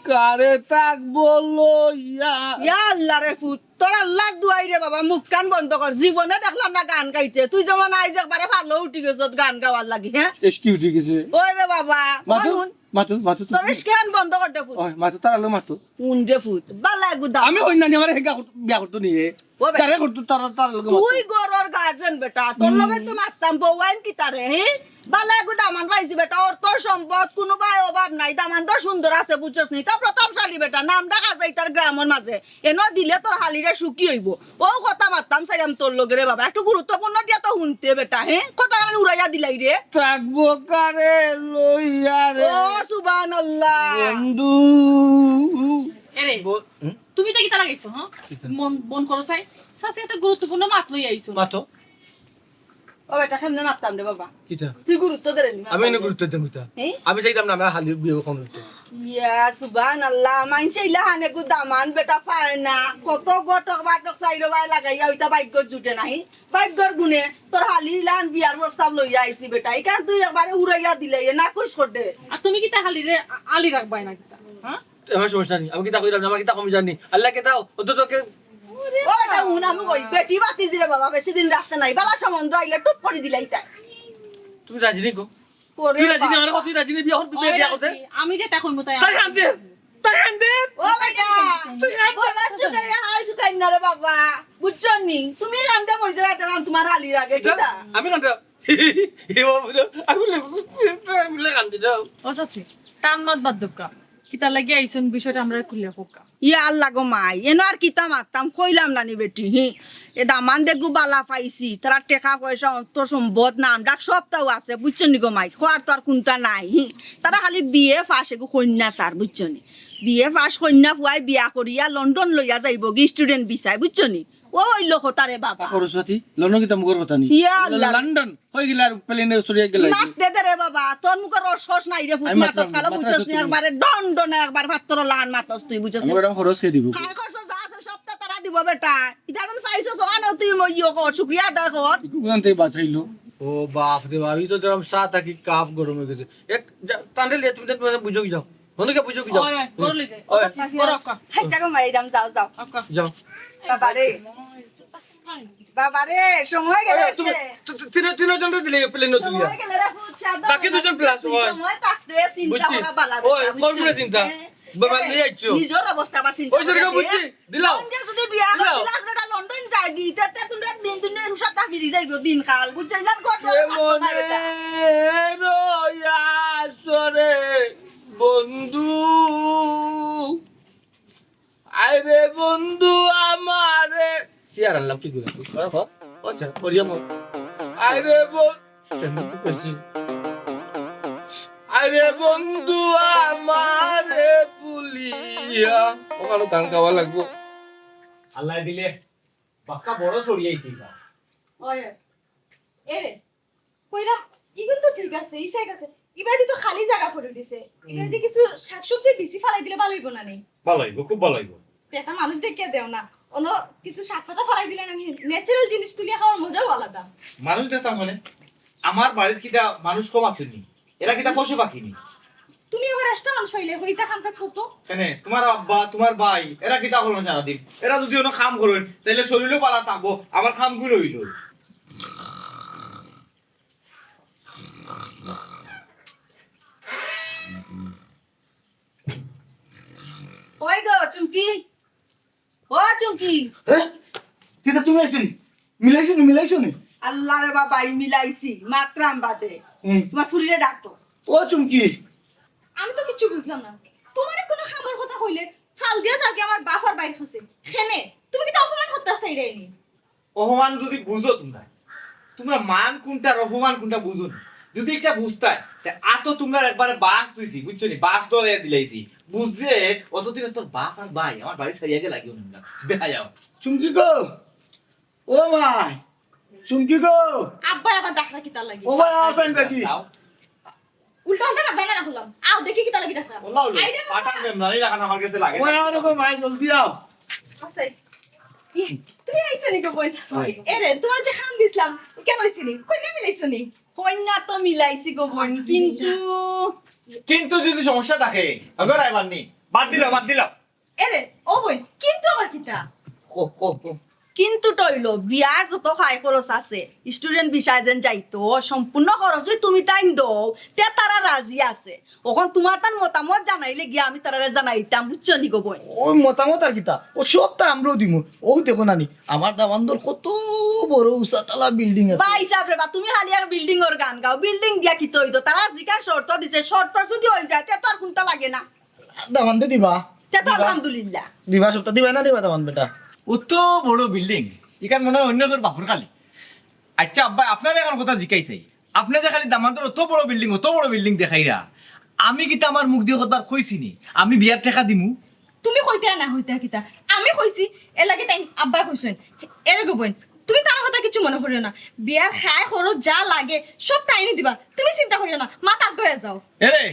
কারে থাকবো লইয়া। ইয়া আল্লাহ রে পুত, তোর আল্লাহর দুয়াই রে বাবা, মুখ কান বন্ধ কর। জীবনে দেখলাম না গান গাইতে। তুই যেমন আইজ একবারে ভালো উঠি গেছত গান গাওয়ার লাগি, হ্যাঁ? এসকি উঠি গেছে। ওই রে বাবা, মাতো, মানুন। মাতো, মাতো তো। তোর এসকি কান বন্ধ কর দে পুত। ওই, মাতো, তার আলো মাতো। কোন রে পুত? বালা এগু দাম। আমি ওই নানি আমার হেগা বিয়া করতো নিয়ে। ও বেটা। তারে করতো, তারা, তার লগে মাতো। তুই ঘরর guardian বেটা, তোর লগে তো মাততাম, বউ আইন কিতা রে, হি? বালা এগু দামান পাইছি বেটা, অর্থ সম্পদ কুনুবায় অভাব নাই, দামান তো সুন্দর আছে, বুঝছস নি? তা প্রতাপশালী বেটা, নাম ডাক আছে ইতার গ্রামর মাঝে। এনো দিলে তোর হালিরে সুখী অইবো। ও কথা মাততাম চাইরাম তোর লগে রে বাবা, একটু গুরুত্বপূর্ণ দিয়া তো হুনতে বেটা, হে? কথা কানে উড়াইয়া দিলাই রে। থাকবো কারে লইয়া রে। ও সুবহানাল্লাহ। বন্ধু। এরে, ব-, হুম? তুমি তো কিতা লাগাইছো, হ্যাঁ? কিতা? মন বন্ধ করো চাই। চাচি একটা গুরুত্বপূর্ণ মাত লই আইছো। মাতো। ও বেটা, কেমনে মাততাম রে বাবা? কিতা? তুই গুরুত্ব দে রে নি, আমি এনে মাততাম গুরুত্ব দে। দিতাম কিতা? হ্যাঁ? আমি চাইতাম না, আমার হালির বিয়া কখন হইতো। ইয়া, সুবহানাল্লাহ, মানষে ইলা হানে গু দামান বেটা পায় না। কত ঘটক বাটক চাইরো বায় লাগাইয়া, ওইটা ভাগ্যর জুটে নাই। ভাগ্যর গুণে তোর হালি ইলান বিয়ার প্রস্তাব লইয়া আইছি বেটা। ইখান তুই একবারে উড়াইয়া দিলে, এ নাকুশ কর দে। আর তুমি কিতা হালিরে আ-, আলি রাখবায় না কিতা? হ্যাঁ? আমার সমস্যা নেই, আমি কিতা কইরাম না, আমার কিতা কমি জানি। আল্লাহ কে দাও, ও তো তোকে ও বেটা, হুন, আমি কই, বেটি বাতিজি রে বাবা, বেশি দিন রাখতে নাই। বালা সম্বন্ধ আইলে টুপ করি দিলাই তাই। তুমি রাজি নি গো? ওরে তুই রাজি নি, বাবা। আমার কথা, তুই রাজি নি, বিয়া কর, বিয়া, ওরে বিয়া করতে? রাজি, আমি যেটা কইমু তাই তাই আমি আনতে, তাই আনতে। ও বেটা, তুই আনতে। বলার যুগে হাল শুকাই না রে বাবা, বুঝছো নি? তুমি কান্দে মরি যারা, তারা তোমার আলির আগে কিতা? আমি কান্দে। এ বাবু রে, আমি বলে, আমি বলে কান্দি দাও। ও চাচি, টান মাত বাদ দেউক্কা। কিতা লাগি আইছইন বিষয়টা আমরারে খুলিয়া কউক্কা। ইয়া আল্লাহ গো মাই, এনো আর কিতা মাততাম, কইলাম না নি বেটি, হি। এ দামান দেখগু বালা পাইছি, তারা টেকা পয়সা, অর্থ সম্পদ, নাম ডাক সবতাউ আছে, বুঝছো নি গো মাই? কওয়ার তো আর কুন্তা নাই, হি। তারা খালি বিএ পাশ এগু কইন্যা স্যার, বুঝছো নি? বিএ পাশ কইন্যা ফুয়ায় বিয়া করিয়া লন্ডন লইয়া যাইবোগি student ভিসায়, বুঝছো নি? ও অইলো কথা রে বাবা। খরচপাতি? লন্ডন কিতা মুখর কথা নি? ইয়া আল্লাহ। লন্ডন হই গেলে আর প্লেনে চড়িয়া গেলে। মাত দে দে রে বাবা, তোর মুখর রস ফস নাই রে, ফুট আমি মাতস মাতলাম, কালো মাতলাম বুঝছস তো নি, তুমি। একবারে ডন ডন, একবার ফাত্তর লাহান মাতস তুই, বুঝছস আমি নি? ওরকম খরচ খেয়ে দিব। খাই খরচ যা আছে সবতা তারা দিব বেটা। ইতা যখন পাইছস, ওখানে তুই মই ইয়ে কর, শুকরিয়া আদায় কর। ইকু কোন থেকে বাঁচাইলো? ও বাপ রে বাপ, ই তো ধরম চা থাকি কাপ গরম হয়ে গেছে। এক যা, তান্ডে লিয়ে তুমি তো বুঝো কি যাও। হনুকে বুঝো কি যাও? ওই, ওই, গরম লই যায়। ওই। ও, চাচি, গরম কা। হাই, যাও, মাইরাম, যাও, যাও। আক্কা। যাও। বাবা রে। বাবা রে, সময় গেল ওই, তুমি, রে। তু-, তু-, তিন, তিনজন দিলে প্লেন তুলিয়া। সময় গেল রে, ফুট সাদা বাকি হয়ে দুজন গেছে। Plus, ওই। সময় থাকতে চিন্তা বুঝছি। করা বালা ওই, বেটা, কোন বুঝছো? চিন্তা? হ্যাঁ। বাবা, এ, নিয়ে আইছো। নিজের অবস্থা আবার চিন্তা ওই করে জন্য দেখে। বুঝছি, দিলাও। লন্ডন যদি বিয়া দিলাও। করতে লাগলো, ওটা লন্ডন যাই, দিতে তে তোমরা দিন দিন সব তা ফিরি যাইবো দিন কাল, বুঝছো? ইলান কত এ মনে রইয়া সরে বন্ধু। আরে বন্ধু আমারে। চেয়ার আনলাম কি করে? কর, কর। আচ্ছা, করিয়া মন। আরে বন-, কেন কি কইছি? আরে বন্ধু আমারে ভুলিয়া। ওখানে গান গাওয়া লাগবো। আল্লাহ দিলে, বাক্কা বড় সরিয়াইছি এবার। ওই, এ রে, কইরা, ইগুন তো ঠিক আছে, ই side আছে। ইবাদি তো খালি জাগা পড়ি রইছে। ইবাদি কিছু শাকসবজি বিচি ফালাই দিলে ভালা অইবো না নি? ভালা অইবো, খুব ভালা অইবো। তে একটা মানুষ দেখিয়া দেও না, অনো কিছু শাক পাতা ফালাই দিলে না নি, natural জিনিস তুলিয়া খাওয়ার মজাও আলাদা। মানুষ দেখতাম মানে, আমার বাড়িত কিতা মানুষ কম আছে নি? এরা কিতা পশু পাখি নি? তুমি আবার extra মানুষ পাইলে, হইতা কাম কাজ করতো। কেনে, তোমার আব্বা, তোমার ভাই, এরা কিতা করইন সারাদিন? এরা যদি অনো কাম করইন, তাইলে শরীরও ভালা থাকবো, আমার কামগুলো অইলো। ওই গো, চুমকি। ও চুমকি। এ? কিতা তুমি আইছো নি? মিলাইছো নি, মিলাইছো নি? আল্লাহ রে বাবা, এই মিলাইছি, মাতরাম বাদে। হুম। তোমার ফুরিরে ডাকতো। ও চুমকি। আমি তো কিচ্ছু বুঝলাম না। তোমারে কোনো কামর কথা কইলে ফাল দিয়া যাওগি আমার বাফর বাইর কাছে। কেনে, তুমি কিতা অপমান করতা চাইরায় নি? অপমান যদি বুঝো তোমরা, তোমরা মান কোনটা আর অপমান কোনটা বুঝো না। যদি একটা বুঝতায়, তে আতো তোমরা একবারে বাঁশ দিছি, বুঝছো নি? বাঁশ ধরে দিলাইছি। বুঝলে অতদিনে তোর বাফ আর ভাই আমার বাড়ি ছাড়িয়া গেলা গিয়া। বেহায়া। চুমকি গো, ও ভাই, চুমকি গো। আব্বায় আবার ডাকরা কিতার লাগি? ও ভাই, আছেন বেটি। যাও। উল্টা উল্টা না, বেলা না হলাম। আও দেখি কিতার লাগি ডাকরা। ওলা ওলা, আইরে বাবা। পাঠান মেমরানি লাখান আমার কাছে লাগে। ও আর গো ভাই, জলদি আও। আচ্ছা, ইয়ে, তুমি আইছো নি গো বইন? হয়। এরে, তোমার যে কাম দিছলাম, কেনে আইছো নি? কইনা মিলাইছো নি? কইনা তো মিলাইছি গো বইন, কিন্তু কিন্তু যদি সমস্যা থাকে, আগর আইবার নি। বাদ দিলাম, বাদ দিলাম। এরে, ও বইন, কিন্তু আবার কিতা? কো, কো, কো। কিন্তুটা অইলো, বিয়ার যত খাই খরচ আছে, student ভিসায় যেন যাইতো, সম্পূর্ণ খরচ অউ তুমি তাইন দেও, তে তারা রাজি আছে। অখন তোমার তান মতামত জানাইলে গিয়া আমি তারারে জানাইতাম, বুঝছো নি গো বইন? অউ মতামত আর কিতা, অউ সবতা আমরাও দিমু। অউ দেখো নানি, আমার দামান্দর কত বড় উচাতলা building আছে। ভাই সাব রে বা, তুমি খালি এক building-র গান গাও, building দিয়া কিতা অইতো? তারা যেখান শর্ত দিছে, শর্ত যদি অই যায়, তে তো আর কুন্তা লাগে না। দামান্দে দিবা? তে তো দিবা। আলহামদুলিল্লাহ। দিবা সবতা, দিবা না দিবা দামান্দ বেটা? অত বড় building, ইখান মনে অয় অন্য কেউর বাফর খালি। আচ্ছা আব্বা, আপনারে অখন কথা জিকাই চাই। আপনে যে খালি দামান্দর অত বড় building, অত বড় building দেখাইরা, আমি কিতা আমার মুখ দি কতবার কইছি নি আমি বিয়ার টেকা দিমু? তুমি কইতা না কইতা কিতা? আমি কইছি, এরলাগি তাইন আব্বায় কইছইন। এরে গো বইন, তুমি তান কথা কিচ্ছু মনো করিও না। বিয়ার খাই খরচ যা লাগে সব তাইনউ দিবা, তুমি চিন্তা করিও না, মাত আগুয়াইয়া যাও। এরে,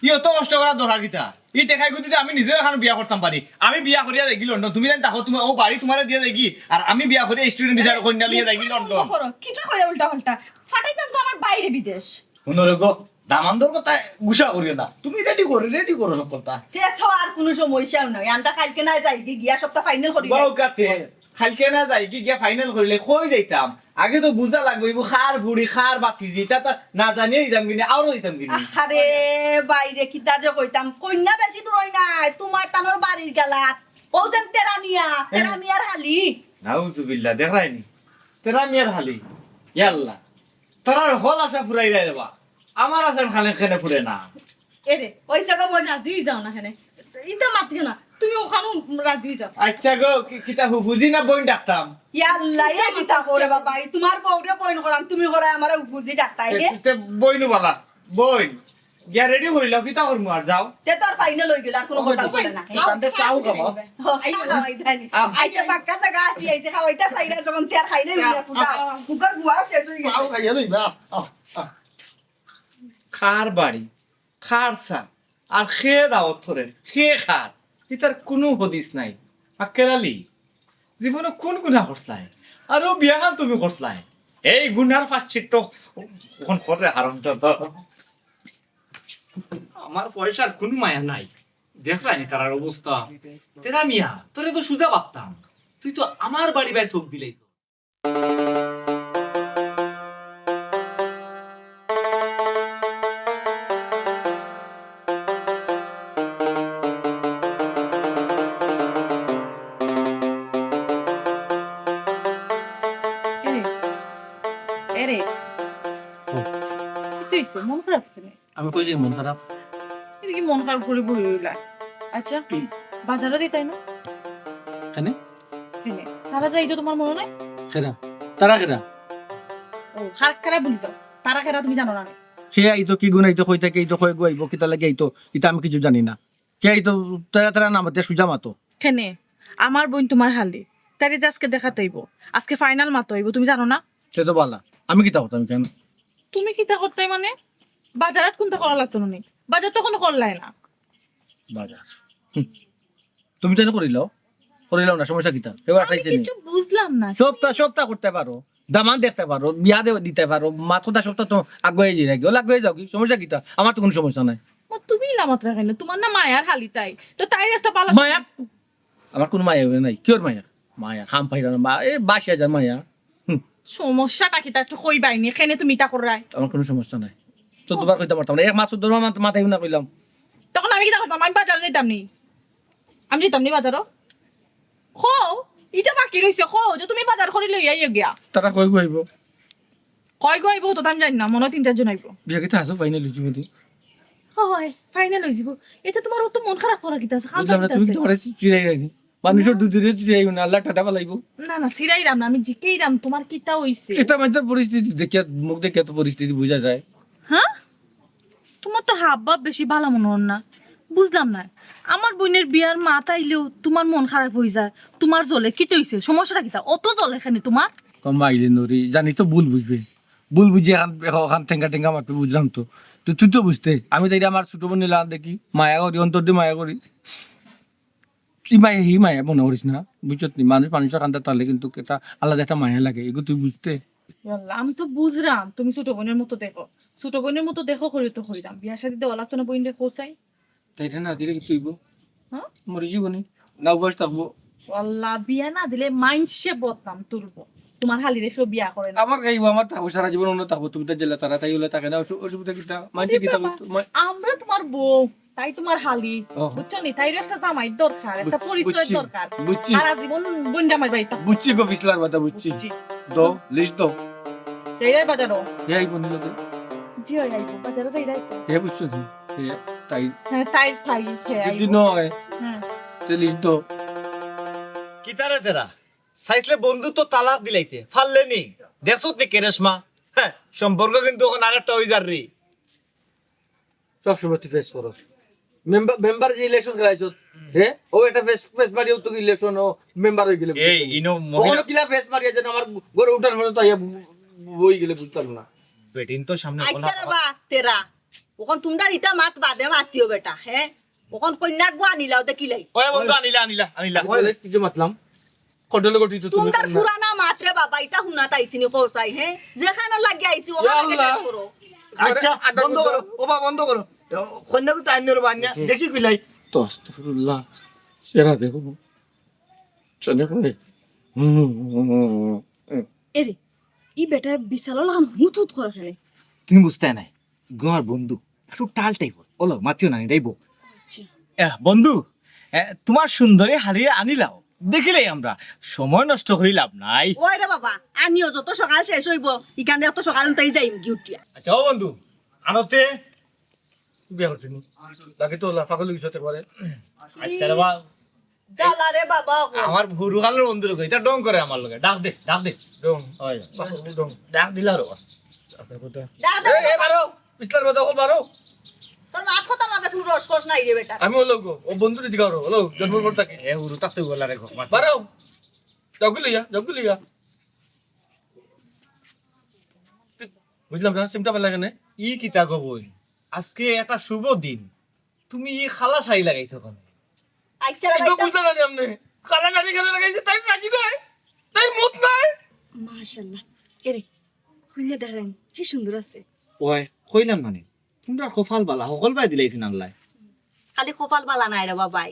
ই অত কষ্ট করার দরকার কিতা? ই টেকাইগুদি দি আমি নিজেও অখান বিয়া করতাম পারি। আমি বিয়া করিয়া যাইগি লন্ডন, তুমি তাইন থাকো, তুমি অউ বাড়ি তোমারে দিয়া যাইগি, আর আমি বিয়া করিয়া student ভিসার কইনা লইয়া যাইগি লন্ডন। বন্ধ করো, কিতা কইরা উল্টা পাল্টা? ফাটাইতাম তো আমার ভাইরে বিদেশ। হুনো রে গো, দামান্দর কথা গুসা করিও না, তুমি ready করো, ready করো হকলতা। তে তো আর কুনু সমস্যাও নাই, আমরা কাইলকে না যাইগি গিয়া সবতা final করি। বউ কাতে, কাইলকে না যাইগি গিয়া final করিলে কই যাইতাম? আগে তো বুঝা লাগবো, ইগু কার ফুড়ি, কার ভাতিজি, ইতা তো না জানিয়া যাইতাম কিনি, আরো যাইতাম কিনি। আরে ভাইরে, কিতা যে কইতাম, কইনা বেশি দূরই নাই, তোমার তানর বাড়ির গেলাত। অউ যেন তেরা মিয়া, তেরা মিয়ার হালি। নাউজুবিল্লাহ, দেখরায়নি? তেরা মিয়ার হালি। ইয়া আল্লাহ, তারার হকল আশা ফুরাইরায় রে বা, আমার আশা খানে কেনে ফুরে না। এরে, অউ জাগা বইন রাজি অই যাও না কেনে? ইতা মাতিও না, তুমি অখানউ রাজি অই যাও। আচ্ছা গো, কি-, কিতা হুফুজি না বইন ডাকতাম? ইয়া আল্লাহ, এ কিতা করে বাবা, ই তোমার বউরে বইন করাম, তুমি করায় আমারে হুফুজি ডাকতায় রে? তে বইনউ বালা, বইন। গিয়া ready করিলাও, কিতা করমু আর, যাও। তে তো আর final অই গেল, আর কুনু কথা বলে না। তানতে চাও খাবো। ও, চা খাওয়াই দেয়নি। আও। আইচ্ছা, বাক্কা জাগা আছি, এই যে খাওয়াইতা চাইলা যখন, তে আর খাইলে অইলা, ফুটা। আও। ফুকার বুয়া শেষ অই গেছে। চাও খাইয়া দিবা। আও, আও। কার বাড়ি, কার চা, আর কে দাওয়াত করের, কে খার, ইতার কুনু হদিস নাই। আক্কেল আলী, জীবনে কুন গুনা করছলায়? আর অউ বিয়াখান তুমি করছলায়? এই গুনার প্রায়শ্চিত্ত অখন কররে হারামজাদা। আমার পয়সার কুনু মায়া নাই। দেখরায়নি তারার অবস্থা? তেরা মিয়া, তোরে তো সুজা ভাবতাম। তুই তো আমার বাড়ি বায় চউখ দিলাইছস। এরে, এরে। হুম। কিতা অইছে? মন খারাপ কেনে? আমি কই যে মন খারাপ? ইতা কিতা মন খারাপ করি বই রইলা? আচ্ছা, হুম। বাজারো দিতায় না? কেনে? কেনে? তারা যাইতো তোমার মনো নাই? কেরা? তারা কেরা? ও, কারা কেরা ভুলি যাও। তারা কেরা তুমি জানো না? কে আইতো, কি গুন আইতো, কই থাকি আইতো, কয়গু আইবো, কিতার লাগি আইতো, ইতা আমি কিচ্ছু জানি না। কে আইতো, তারা তারা না মাতিয়া সুজা মাতো। কেনে? আমার বইন তোমার হালি। তারে যে আজকে দেখাত অইবো। আজকে final মাতো অইবো, তুমি জানো না? তে তো বালা। আমি কিতা করতাম কেনে? তুমি কিতা করতায় মানে? বাজার হাট কুনটা করা লাগতো না নি? বাজার তো কুনু করলায় না। বাজার। হুম। তুমি তাইলে করিলাও। করিলাও না, সমস্যা কিতা? এবার আমি আঠাইছে নি। কিচ্ছু বুঝলাম না। সপ্তাহ, সপ্তাহ করতে পারো। দামান দেখতে পারো, বিয়া দে-, দিতে পারো। মাত কথা সপ্তাহ তো আগুয়াই যাই নাকি? ওলা আগুয়াই যাও কি? সমস্যা কিতা? আমার তো কুনু সমস্যা নাই। ও, তুমি ইলা মাতরায় কেনে? তুমার না মায়ার হালি তাই। তো তাইর একটা বালা মায়া? আমার কুনু মায়া নাই। কিওর মায়া? মায়া, খাম পাইরা না। মা-, এ, বাসি হাজার মায়া। হুম। সমস্যাটা কিতা একটু কইবায় নি? কেনে তুমি ইতা কররায়? আমার কুনু সমস্যা নাই। চোদ্দ বার কইতাম পারতাম না। এক মাস চোদ্দ বার মাত-, মাথায় না কইলাম। তখন আমি কিতা করতাম? আমি বাজারো যাইতাম নি? আমি যাইতাম নি বাজারো? কও, ইটা বাকি রইছে, কও যে তুমি বাজার করি লইয়া আইও গিয়া। তারা কয়গু আইবো? কয়গু আইবো তো আমি জানি না, মনে হয় তিন চারজন আইবো। বিয়া কিতা আছো ফাইনাল অইযিবো নি? হয়, ফাইনাল অইযিবো। এতে তুমার অত মন খারাপ করা কিতা আছে? বুঝলাম না, তুমি কিতা আমারে চিড়াইরায় নি? মানুষর দুধ দুধে চিড়াইও না, আল্লাহ ঠাডা ফালাইবো। না, না, চিড়াইরাম না, আমি জিকাইরাম তুমার কিতা অইছে? ইটা মাইনষর পরিস্থিতি দেখিয়া, মুখ দেখিয়া তো পরিস্থিতি বুঝা যায়। হ্যাঁ? তুমার তো হাবভাব বেশি বালা মনে অর না। বুঝলাম না। আমার বইনর বিয়ার মাত আইলেউ তুমার মন খারাপ অইযায়। তুমার জ্বলে, কিতা অইছে? সমস্যাটা কিতা? অত জ্বলে কেনে তুমার? কম আইলে নরি, জানি তো ভুল বুঝবে। ভুল বুঝি অখান, অখান টেঙ্গা টেঙ্গা মাতবে, বুঝলাম তো। তো তুই তো বুঝতে। আমি তাইরে আমার ছোট বইনর লাখান দেখি, মায়া করি, অন্তর দি মায়া করি। ই মায়া, ই মায়া মনে করিস না, বুঝছত নি? মানুষ, মানুষর কান্দাত থাকলে কিন্তু একটা আলাদা একটা মায়া লাগে, এগু তুই বুঝতে। ইয়াল্লা, আমি তো বুঝরাম তুমি ছোট বইনর মতো দেখো, ছোট বইনর মতো দেখো করি তো কইরাম, বিয়া শাদি দেওয়া লাগতো না বইনরে, কও চাই। তাইরে না দিলে কিতা অইবো? হ্যাঁ? মরি যাইবো নি, না উপাস থাকবো। ওয়াল্লা, বিয়া না দিলে মাইনষে বদনাম তুলবো, তুমার হালিরে কেউ বিয়া করে না। আমার খাইবো, আমার থাকবো, সারা জীবন অনো থাকবো, তুমি তো জেলা তারা, তাই অইলে থাকে না, অসু-, অসুবিধা কিতা? মাইনষে কিতা বাবা, কইতো? মা- আমরা তুমার বউ, তাই তুমার হালি, ওহ। বুঝছো নি? তাইরও একটা জামাইর দরকার, একটা বুঝ-, পরিচয়ের বুঝছি, দরকার। বুঝছি। সারা জীবন বইন জামাইর বাড়িত থাকবো। বুঝছি গো, ফিসলার বাতা, বুঝছি। বুঝছি। দো, লিস্ট দো। যাইরায় বাজারো? এ আইবো নি লগে? জি, অয় আইবো। বাজারো যাইরায় তো। এ বুঝছো নি? এ তাই। হ্যাঁ, তাই, তাই, হ্যাঁ, যদি আইবো। নয়, হ্যাঁ। তে লিস্ট দো। কিতারে তেরা? চাইছলে বন্ধুত্ব তালাক দিলাইতে। পারলে নি? দেখছত নি কেরেশমা? হ্যাঁ, সম্পর্ক কিন্তু অখন আরেকটা অইযার রে। সব সময় তুই ফেস করস। মেম্বার, মেম্বার যে ইলেকশন খেলাইছত, হে? ও একটা ফেস, ফেস মারিয়া তো ইলেকশন, ও মেম্বার অইগেলে। এই, ইনো মহিলা অখনো কিলা ফেস মারিয়া যেন আমার ঘরো উঠার মনে তো আইয়া বই গেলে বুঝতাম না। বেটিন তো সামনে আইচ্ছা রে বা, তেরা। অখন তুমরার ইতা মাত বাদে মাতিও বেটা, হে? অখন কইন্যা গু আনিলাও দেখিলাই। ওই বন্ধু, আনিলা, আনিলা, আনিলা। ওই, কিছু মাতলাম। কন্ট্রোল করতে তো তুমি তুমরার পুরানা মাত রে বাবা, ইতা হুনাত আইছি নি কও চাই, হে? যেখানো লাগি আইছি, ওখান ইয়া আল্লাহ। শেষ করো। আচ্ছা, আচ্ছা, বন্ধ করো। ও বা বন্ধ করো। কইন্যা গু তো আনিও রে বা, আনিয়া দেখি কইলাই। তো আস্তাগফিরুল্লাহ। সেরা দেখো। চলে করে। হুম, হুম, হুম, হুম, হুম। এরে, ই বেটা বিশাল লাখান হুত হুত করে কেনে? তুমি বুঝতে নাই। গো আমার বন্ধু, একটু টাল টাইপ। ওলো, মাতিও না, এটাই বউ। আচ্ছা। এ, বন্ধু, এ, তুমার সুন্দরী হালি আনিলাও। দেখিলাই আমরা, সময় নষ্ট করি লাভ নাই। ওই রে বাবা, আনিও যত সকাল শেষ অইবো, ইখানে অত সকাল তাই যাইম কি উঠিয়া। আচ্ছা, ও বন্ধু, আনোতে বিয়া করতে নি। লাগে তো ওলা পাগল অইগেছে একবারে। আচ্ছা রে বা, জ্বালা রে বাবা, ও। আমার হুরুকালর বন্ধুরে কই, ইতা ঢং করে আমার লগে। ডাক দে, ডাক দে। ঢং। ওই, বাহ, ঢং। ডাক দিলা রে বা। আপনার কথা। ডাক দে এ, এ, বাবা। বারো, পিছলার বাদে অকল বারো। তোর মাত কথার মাঝে কুনু রস কস নাই রে বেটা। আমি ওলো গো, ও বন্ধুরে দিকে ওলো, ওলো, জন্মর পর থাকি। এ, হুরু থাকতে বলা রে গো, মাত। বারো। যাও গি লইয়া, যাও গি লইয়া। বুঝলাম না, সিমটা পাল্লা কেনে? ই কিতা গো বইন? আজকে একটা শুভ দিন, তুমি ই কালা শাড়ি লাগাইছো কেনে? আচ্ছা রে ইগু ভাই, বুঝলা না নি আপনে? কালা শাড়ি কেনে লাগাইছে? তাইর রাজি নায়, তাইর মত নাই। মাশাআল্লাহ, এরে, কইন্যা দেখইন, কি সুন্দর আছে। ওই, কইলাম না নি, তুমরার কপাল বালা, হকল বায় দিলাইছইন আল্লায়। খালি কপাল বালা নায় রে বাবাই,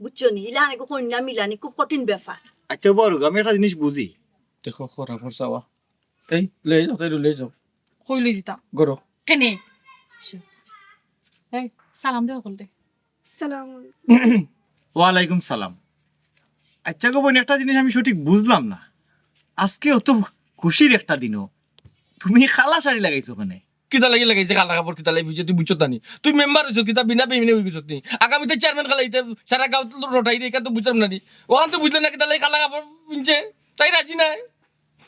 বুঝছো নি? ইলাখান এগু কইন্যা মিলানি খুব কঠিন ব্যাপার। আচ্ছা বড়, আমি একটা জিনিস বুঝি। দেখো, খরা ফরসাওয়া। এই, লই যাও, তাইরে লই যাও। কই লই যিতাম? ঘরো। কেনে? এই, সালাম দে হকলরে। সালাম আলাইকুম। ওয়ালাইকুম সালাম। আচ্ছা গো বইন, একটা জিনিস আমি সঠিক বুঝলাম না। আজকে অত খুশির একটা দিনও তুমি কালা শাড়ি লাগাইছো কেনে? কিতা লাগি লাগাইছে কালা কাপড়, কিতা লাগি পিনছে, তুই বুঝছত না নি? তুই মেম্বার অইছত, কিতা বিনা বেইমানি অইগেছত নি? আগামীতে চেয়ারম্যান খেলাইতে সারা গাঁও রটাই দে, ইখান তো বুঝলাম না নি? অখান তো বুঝলে না কিতা লাগি কালা কাপড় পিনছে? তাই রাজি নায়।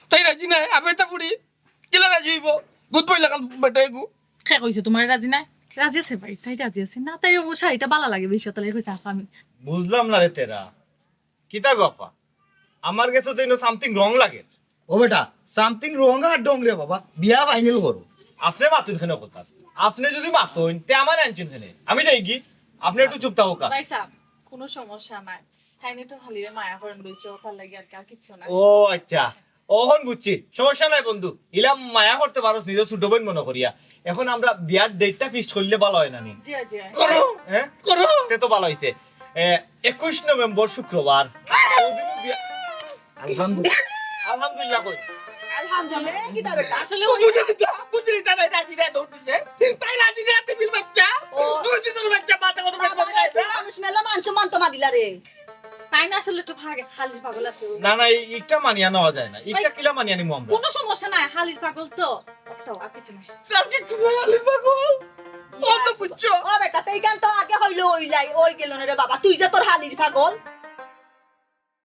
তাই রাজি নায়, আমি এটা ফুড়ি। কিলা রাজি অইবো? গুদ বইলা কাল বেটা এগু। কে কইছে তুমারে রাজি নায়? রাজি আছে ভাই, তাই রাজি আছে। না, তাইর অউ শাড়িটা বালা লাগে বেশি, তাই কইছে আপা আমি। বুঝলাম না রে তেরা। কিতা গো আপা? আমার গেছে তো ইনো something wrong লাগে। ও বেটা, something wrong আর ঢং রে বাবা। বিয়া ফাইনাল করো। আপনে মাতুন কেনে কথা? আপনে যুদি মাতইন, তে আমারে আনছইন কেনে? আমি যাইগি, আপনে একটু চুপ থাকউক্কা। ভাইসাব, কুনু সমস্যা নাই। তাইন একটু হালিরে মায়া করইন, বুঝছো? তার লাগি আর কি, আর কিচ্ছু না। ও আচ্ছা, অখন বুঝছি। সমস্যা নাই বন্ধু, ইলা মায়া করতে পারস নিজর ছুটো বইন মনো করিয়া। অখন আমরা বিয়ার date টা fix করলে ভালা অয় না নি? জি, জি। করো, হ্যাঁ? করো। তে তো ভালা অইছে। এ, একুশ নভেম্বর শুক্রবার। ওদিনও বিয়া- আলহামদুলিল্লাহ। আলহামদুলিল্লাহ কই? আলহামদুলিল্লাহ, কি দাবে? আসলে ওই বুঝলি তো, বুঝলি তো, নাই, রাজি রে, দৌড় দিছে। তাই রাজি রে, তুই বিল বাচ্চা। ও। দুই দিনর বাচ্চা, মাথা কথা বাবা, বলে নাই, তুই মানুষ মেলা মান সম্মান তো মানিলা রে। তাইন আসলে একটু ভাগে হালির পাগল আছে। না, না, এই ইটা মানিয়া নেওয়া যায় না। ইটা কিলা মানিয়া নিমু আমরা? কুনু সমস্যা নাই, হালির পাগল তো। তো আর কিচ্ছু নাই। আর কিচ্ছু নাই, হালির পাগল। ও তো বুঝছো। ও বেটা, তে ইখান তো আগে হইলো, ওই লাই, ওই গেল না রে বাবা। তুই যে তোর হালির পাগল।